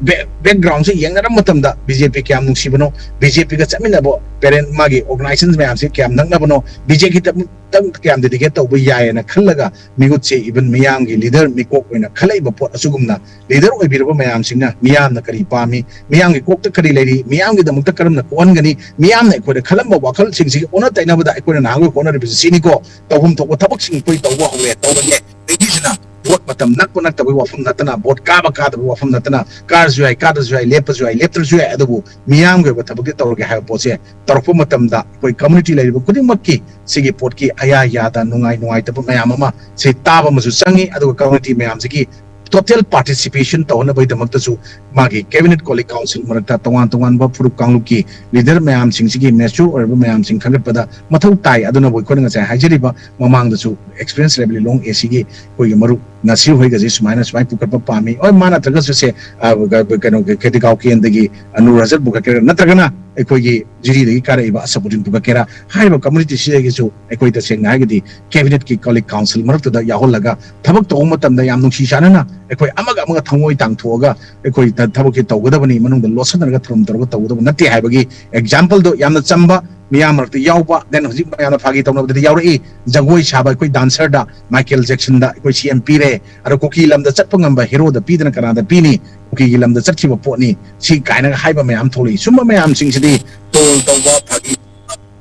ꯕꯦꯛ-, ꯕꯦꯛꯒ꯭ꯔꯥꯎꯟꯁꯦ ꯌꯦꯡꯅꯔꯕ ꯃꯇꯝꯗ ꯕꯤ ꯖꯦ ꯄꯤ ꯀꯌꯥꯝ ꯅꯨꯡꯁꯤꯕꯅꯣ, ꯕꯤ ꯖꯦ ꯄꯤꯒ ꯆꯠꯃꯤꯟꯅꯕ ꯄꯦꯔꯦꯟ, ꯃꯥꯒꯤ ꯑꯣꯔꯒꯅꯥꯏꯖꯦꯁꯟ ꯃꯌꯥꯝꯁꯦ ꯀꯌꯥꯝ ꯅꯛꯅꯕꯅꯣ, ꯕꯤ ꯖꯦ ꯄꯤꯗꯃꯛꯇ ꯀꯌꯥꯝ ꯗꯦꯗꯤꯀꯦꯠ ꯇꯧꯕ ꯌꯥꯏꯌꯦꯅ ꯈꯜꯂꯒ, ꯃꯤꯍꯨꯠꯁꯦ, ꯏꯚꯟ ꯃꯤꯌꯥꯝꯒꯤ ꯂꯤꯗꯔ, ꯃꯤꯀꯣꯛ ꯑꯣꯏꯅ ꯈꯜꯂꯛꯏꯕ ꯄꯣꯠ ꯑꯁꯤꯒꯨꯝꯅ ꯂꯤꯗꯔ ꯑꯣꯏꯕꯤꯔꯕ ꯃꯌꯥꯝꯁꯤꯡꯅ ꯃꯤꯌꯥꯝꯅ ꯀꯔꯤ ꯄꯥꯝꯃꯤ, ꯃꯤꯌꯥꯝꯒꯤ ꯀꯣꯛꯇ ꯀꯔꯤ ꯂꯩꯔꯤ, ꯃꯤꯌꯥꯝꯒꯤꯗꯃꯛꯇ ꯀꯔꯝꯅ ꯀꯣꯛꯍꯟꯒꯅꯤ, ꯃꯤꯌꯥꯝꯅ ꯑꯩꯈꯣꯏꯗ ꯈꯜꯂꯝꯕ ꯋꯥꯈꯜꯁꯤꯡꯁꯤꯒꯤ ꯑꯣꯟꯅ ꯇꯩꯅꯕꯗ ꯑꯩꯈꯣꯏꯅ ꯅꯍꯥꯟꯋꯥꯏ ꯍꯣꯠꯅꯔꯤꯕꯁꯤ ꯁꯤꯅꯤꯀꯣ, ꯇꯧꯐꯝ ꯊꯣꯛꯄ ꯊꯕꯛꯁꯤꯡ ꯑꯩꯈꯣꯏ ꯇꯧꯕ ꯍꯧꯔꯦ, ꯇꯧꯔꯒꯦ꯫ ꯂꯩꯉꯥꯛꯁꯤꯅ ꯚꯣꯠ ꯃꯇꯝ ꯅꯛꯄ ꯅꯛꯇꯕꯒꯤ ꯋꯥꯐꯝ ꯅꯠꯇꯅ, ꯚꯣꯠ ꯀꯥꯕ ꯀꯥꯗꯕꯒꯤ ꯋꯥꯐꯝ ꯅꯠꯇꯅ, ꯀꯥꯔꯁꯨ ꯌꯥꯏ, ꯀꯥꯗ꯭ꯔꯁꯨ ꯌꯥꯏ, ꯂꯦꯞꯄꯁꯨ ꯌꯥꯏ, ꯂꯦꯞꯇ꯭ꯔꯁꯨ ꯌꯥꯏ, ꯑꯗꯨꯕꯨ ꯃꯤꯌꯥꯝꯒꯤ ꯑꯣꯏꯕ ꯊꯕꯛꯇꯤ ꯇꯧꯔꯒꯦ ꯍꯥꯏꯕ ꯄꯣꯠꯁꯦ ꯇꯧꯔꯛꯄ ꯃꯇꯝꯗ ꯑꯩꯈꯣꯏ ꯀꯝꯃꯨꯅꯤꯇꯤ ꯂꯩꯔꯤꯕ ꯈꯨꯗꯤꯡꯃꯛꯀꯤ ꯁꯤꯒꯤ ꯄꯣꯠꯀꯤ ꯑꯌꯥ ꯌꯥꯗ, ꯅꯨꯡꯉꯥꯏ ꯅꯨꯡꯉꯥꯏꯇꯕ ꯃꯌꯥꯝ ꯑꯃ ꯁꯤ ꯇꯥꯕ ꯑꯃꯁꯨ ꯆꯪꯉꯤ꯫ ꯑꯗꯨꯒ ꯀꯝꯃꯨꯅꯤꯇꯤ ꯃꯌꯥꯝꯁꯤꯒꯤ ꯇꯣꯇꯦꯜ ꯄꯥꯔꯇꯤꯁꯤꯄꯦꯁꯟ ꯇꯧꯍꯟꯅꯕꯒꯤꯗꯃꯛꯇꯁꯨ ꯃꯥꯒꯤ ꯀꯦꯕꯤꯅꯦꯠ ꯀꯣꯂꯤꯛ ꯀꯥꯎꯟꯁꯤꯜ ꯃꯔꯛꯇ ꯇꯣꯉꯥꯟ ꯇꯣꯉꯥꯟꯕ ꯐꯨꯔꯨꯞ ꯀꯥꯡꯂꯨꯞꯀꯤ ꯂꯤꯗꯔ ꯃꯌꯥꯝꯁꯤꯡꯁꯤꯒꯤ ꯃꯦꯆ꯭ꯌꯨꯔ ꯑꯣꯏꯔꯕ ꯃꯌꯥꯝꯁꯤꯡ ꯈꯟꯒꯠꯄꯗ ꯃꯊꯧ ꯇꯥꯏ꯫ ꯑꯗꯨꯅꯕꯨ ꯑꯩꯈꯣꯏꯅ ꯉꯁꯥꯏ ꯍꯥꯏꯖꯔꯤꯕ ꯃꯃꯥꯡꯗꯁꯨ ꯑꯦꯛꯁꯄꯤꯔꯤꯌꯦꯟꯁ ꯂꯩꯕ ꯂꯤꯂꯣꯡ ꯑꯦ ꯁꯤꯒꯤ ꯑꯩꯈꯣꯏꯒꯤ ꯃꯔꯨꯞ ꯅꯁꯤꯔ ꯍꯣꯏꯒꯁꯦ ꯁꯨꯃꯥꯏꯅ ꯁꯨꯃꯥꯏꯅ ꯄꯨꯈꯠꯄ ꯄꯥꯝꯃꯤ꯫ ꯍꯣꯏ, ꯃꯥ ꯅꯠꯇ꯭ꯔꯒꯁꯨ ꯁꯦ, ꯑ, ꯀ-, ꯀ-, ꯀꯩꯅꯣ, ꯈꯦꯇꯤꯒꯥꯎ ꯀꯦꯟꯗꯒꯤ ꯑꯅꯨꯔ ꯍꯖꯔꯠ ꯄꯨꯈꯠꯀꯦꯔꯥ, ꯅꯠꯇ꯭ꯔꯒꯅ ꯑꯩꯈꯣꯏꯒꯤ ꯖꯤꯔꯤꯗꯒꯤ ꯀꯥꯔꯛꯏꯕ ꯑꯁꯐꯨꯗꯤꯟ ꯄꯨꯈꯠꯀꯦꯔꯥ, ꯍꯥꯏꯔꯤꯕ ꯀꯝꯃꯨꯅꯤꯇꯤꯁꯤꯗꯒꯤꯁꯨ ꯑꯩꯈꯣꯏ ꯇꯁꯦꯡꯅ ꯍꯥꯏꯔꯒꯗꯤ ꯀꯦꯕꯤꯅꯦꯠꯀꯤ ꯀꯣꯂꯤꯛ ꯀꯥꯎꯟꯁꯤꯜ ꯃꯔꯛꯇꯨꯗ ꯌꯥꯎꯍꯜꯂꯒ ꯊꯕꯛ ꯇꯧꯕ ꯃꯇꯝꯗ ꯌꯥꯝ ꯅꯨꯡꯁꯤ ꯆꯥꯟꯅꯅ ꯑꯩꯈꯣꯏ ꯑꯃꯒ ꯑꯃꯒ ꯊꯃꯣꯏ ꯇꯥꯡꯊꯣꯛꯑꯒ ꯑꯩꯈꯣꯏ ꯊ-, ꯊꯕꯛꯁꯦ ꯇꯧꯒꯗꯕꯅꯤ, ꯃꯅꯨꯡꯗ ꯂꯣꯠꯁꯤꯟꯅꯔꯒ ꯊꯧꯔꯝ ꯇꯧꯔꯒ ꯇꯧꯒꯗꯕ ꯅꯠꯇꯦ ꯍꯥꯏꯕꯒꯤ ꯑꯦꯛꯖꯥꯝꯄꯜꯗꯣ ꯌꯥꯝꯅ ꯆꯝꯕ, ꯃꯤꯌꯥꯝ ꯃꯔꯛꯇ ꯌꯥꯎꯕ, then ꯍꯧꯖꯤꯛ ꯃꯌꯥꯝꯅ ꯐꯥꯒꯤ ꯇꯧꯅꯕꯗꯗꯤ ꯌꯥꯎꯔꯛꯏ, ꯖꯒꯣꯏ ꯁꯥꯕ ꯑꯩꯈꯣꯏ ꯗꯥꯟꯁꯔꯗ ꯃꯥꯏꯀꯦꯜ ꯖꯦꯛꯁꯟꯗ ꯑꯩꯈꯣꯏ ꯁꯤ ꯑꯦꯝ ꯄꯤꯔꯦ, ꯑꯗꯣ ꯀꯨꯀꯤ ꯂꯝꯗ ꯆꯠꯄ ꯉꯝꯕ ꯍꯦꯔꯣꯗ ꯄꯤꯗꯅ ꯀꯅꯥꯗ ꯄꯤꯅꯤ? ꯀꯨꯀꯤꯒꯤ ꯂꯝꯗ ꯆꯠꯈꯤꯕ ꯄꯣꯠꯅꯤ ꯁꯤ ꯀꯥꯏꯅꯒ ꯍꯥꯏꯕ ꯃꯌꯥꯝ ꯊꯣꯛꯂꯛꯏ꯫ ꯁꯨꯝꯕ ꯃꯌꯥꯝꯁꯤꯡꯁꯤꯗꯤ ꯇ꯭ꯔꯣꯜ ꯇꯧꯕ, ꯐꯥꯒꯤ,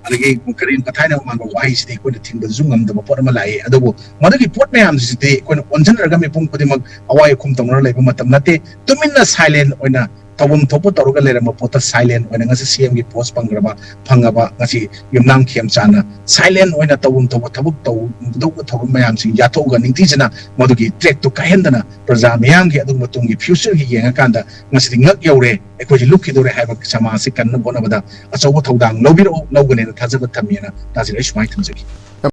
ꯑꯗꯒꯤ ꯀꯔꯤ ꯃꯊꯥꯏꯅ ꯃꯥꯟꯕ ꯋꯥꯍꯩꯁꯤꯗꯤ ꯑꯩꯈꯣꯏꯅ ꯊꯤꯡꯕꯗꯁꯨ ꯉꯝꯗꯕ ꯄꯣꯠ ꯑꯃ ꯂꯥꯛꯏ꯫ ꯑꯗꯨꯕꯨ ꯃꯗꯨꯒꯤ ꯄꯣꯠ ꯃꯌꯥꯝꯁꯤꯗꯤ ꯑꯩꯈꯣꯏꯅ ꯑꯣꯟꯁꯤꯟꯅꯔꯒ ꯃꯤꯄꯨꯝ ꯈꯨꯗꯤꯡꯃꯛ ꯑꯋꯥꯏ ꯑꯈꯨꯝ ꯇꯧꯅꯔ ꯂꯩꯕ ꯃꯇꯝ ꯅꯠꯇꯦ꯫ ꯇꯨꯃꯤꯟꯅ ꯁꯥꯏꯂꯦꯟ ꯑꯣꯏꯅ ꯇꯧꯐꯝ ꯊꯣꯛꯄ ꯇꯧꯔꯒ ꯂꯩꯔꯝꯕ ꯄꯣꯠꯇ ꯁꯥꯏꯂꯦꯟ ꯑꯣꯏꯅ ꯉꯁꯤ ꯁꯤ ꯑꯦꯝꯒꯤ ꯄꯣꯁ ꯐꯪꯈ꯭ꯔꯕ, ꯐꯪꯉꯕ ꯉꯁꯤ ꯌꯨꯝꯅꯥꯝ ꯈꯦꯝꯆꯥꯟꯅ ꯁꯥꯏꯂꯦꯟ ꯑꯣꯏꯅ ꯇꯧꯐꯝ ꯊꯣꯛꯄ ꯊꯕꯛ ꯇꯧꯒꯗꯧꯕ ꯊꯧꯔꯝ ꯃꯌꯥꯝꯁꯤꯡ ꯌꯥꯊꯣꯛꯑꯒ ꯅꯤꯡꯊꯤꯖꯅ ꯃꯗꯨꯒꯤ ꯇ꯭ꯔꯦꯛꯇꯨ ꯀꯥꯏꯍꯟꯗꯅ ꯄ꯭ꯔꯖꯥ ꯃꯤꯌꯥꯝꯒꯤ ꯑꯗꯨꯒꯨꯝꯕ ꯇꯨꯡꯒꯤ ꯐ꯭ꯌꯨꯆꯔꯒꯤ ꯌꯦꯡꯉꯀꯥꯟꯗ ꯉꯁꯤꯗꯤ ꯉꯛ ꯌꯧꯔꯦ, ꯑꯩꯈꯣꯏꯁꯤ ꯂꯨꯞꯈꯤꯗꯧꯔꯦ ꯍꯥꯏꯕ ꯁꯃꯥꯖꯁꯤ ꯀꯟꯅꯕ ꯍꯣꯠꯅꯕꯗ ꯑꯆꯧꯕ ꯊꯧꯗꯥꯡ ꯂꯧꯕꯤꯔꯛꯎ, ꯂꯧꯒꯅꯦꯅ ꯊꯥꯖꯕ ꯊꯝꯃꯦꯅ ꯇꯥꯖꯔ ꯑꯩ ꯁꯨꯃꯥꯏꯅ ꯊꯝꯖꯒꯦ꯫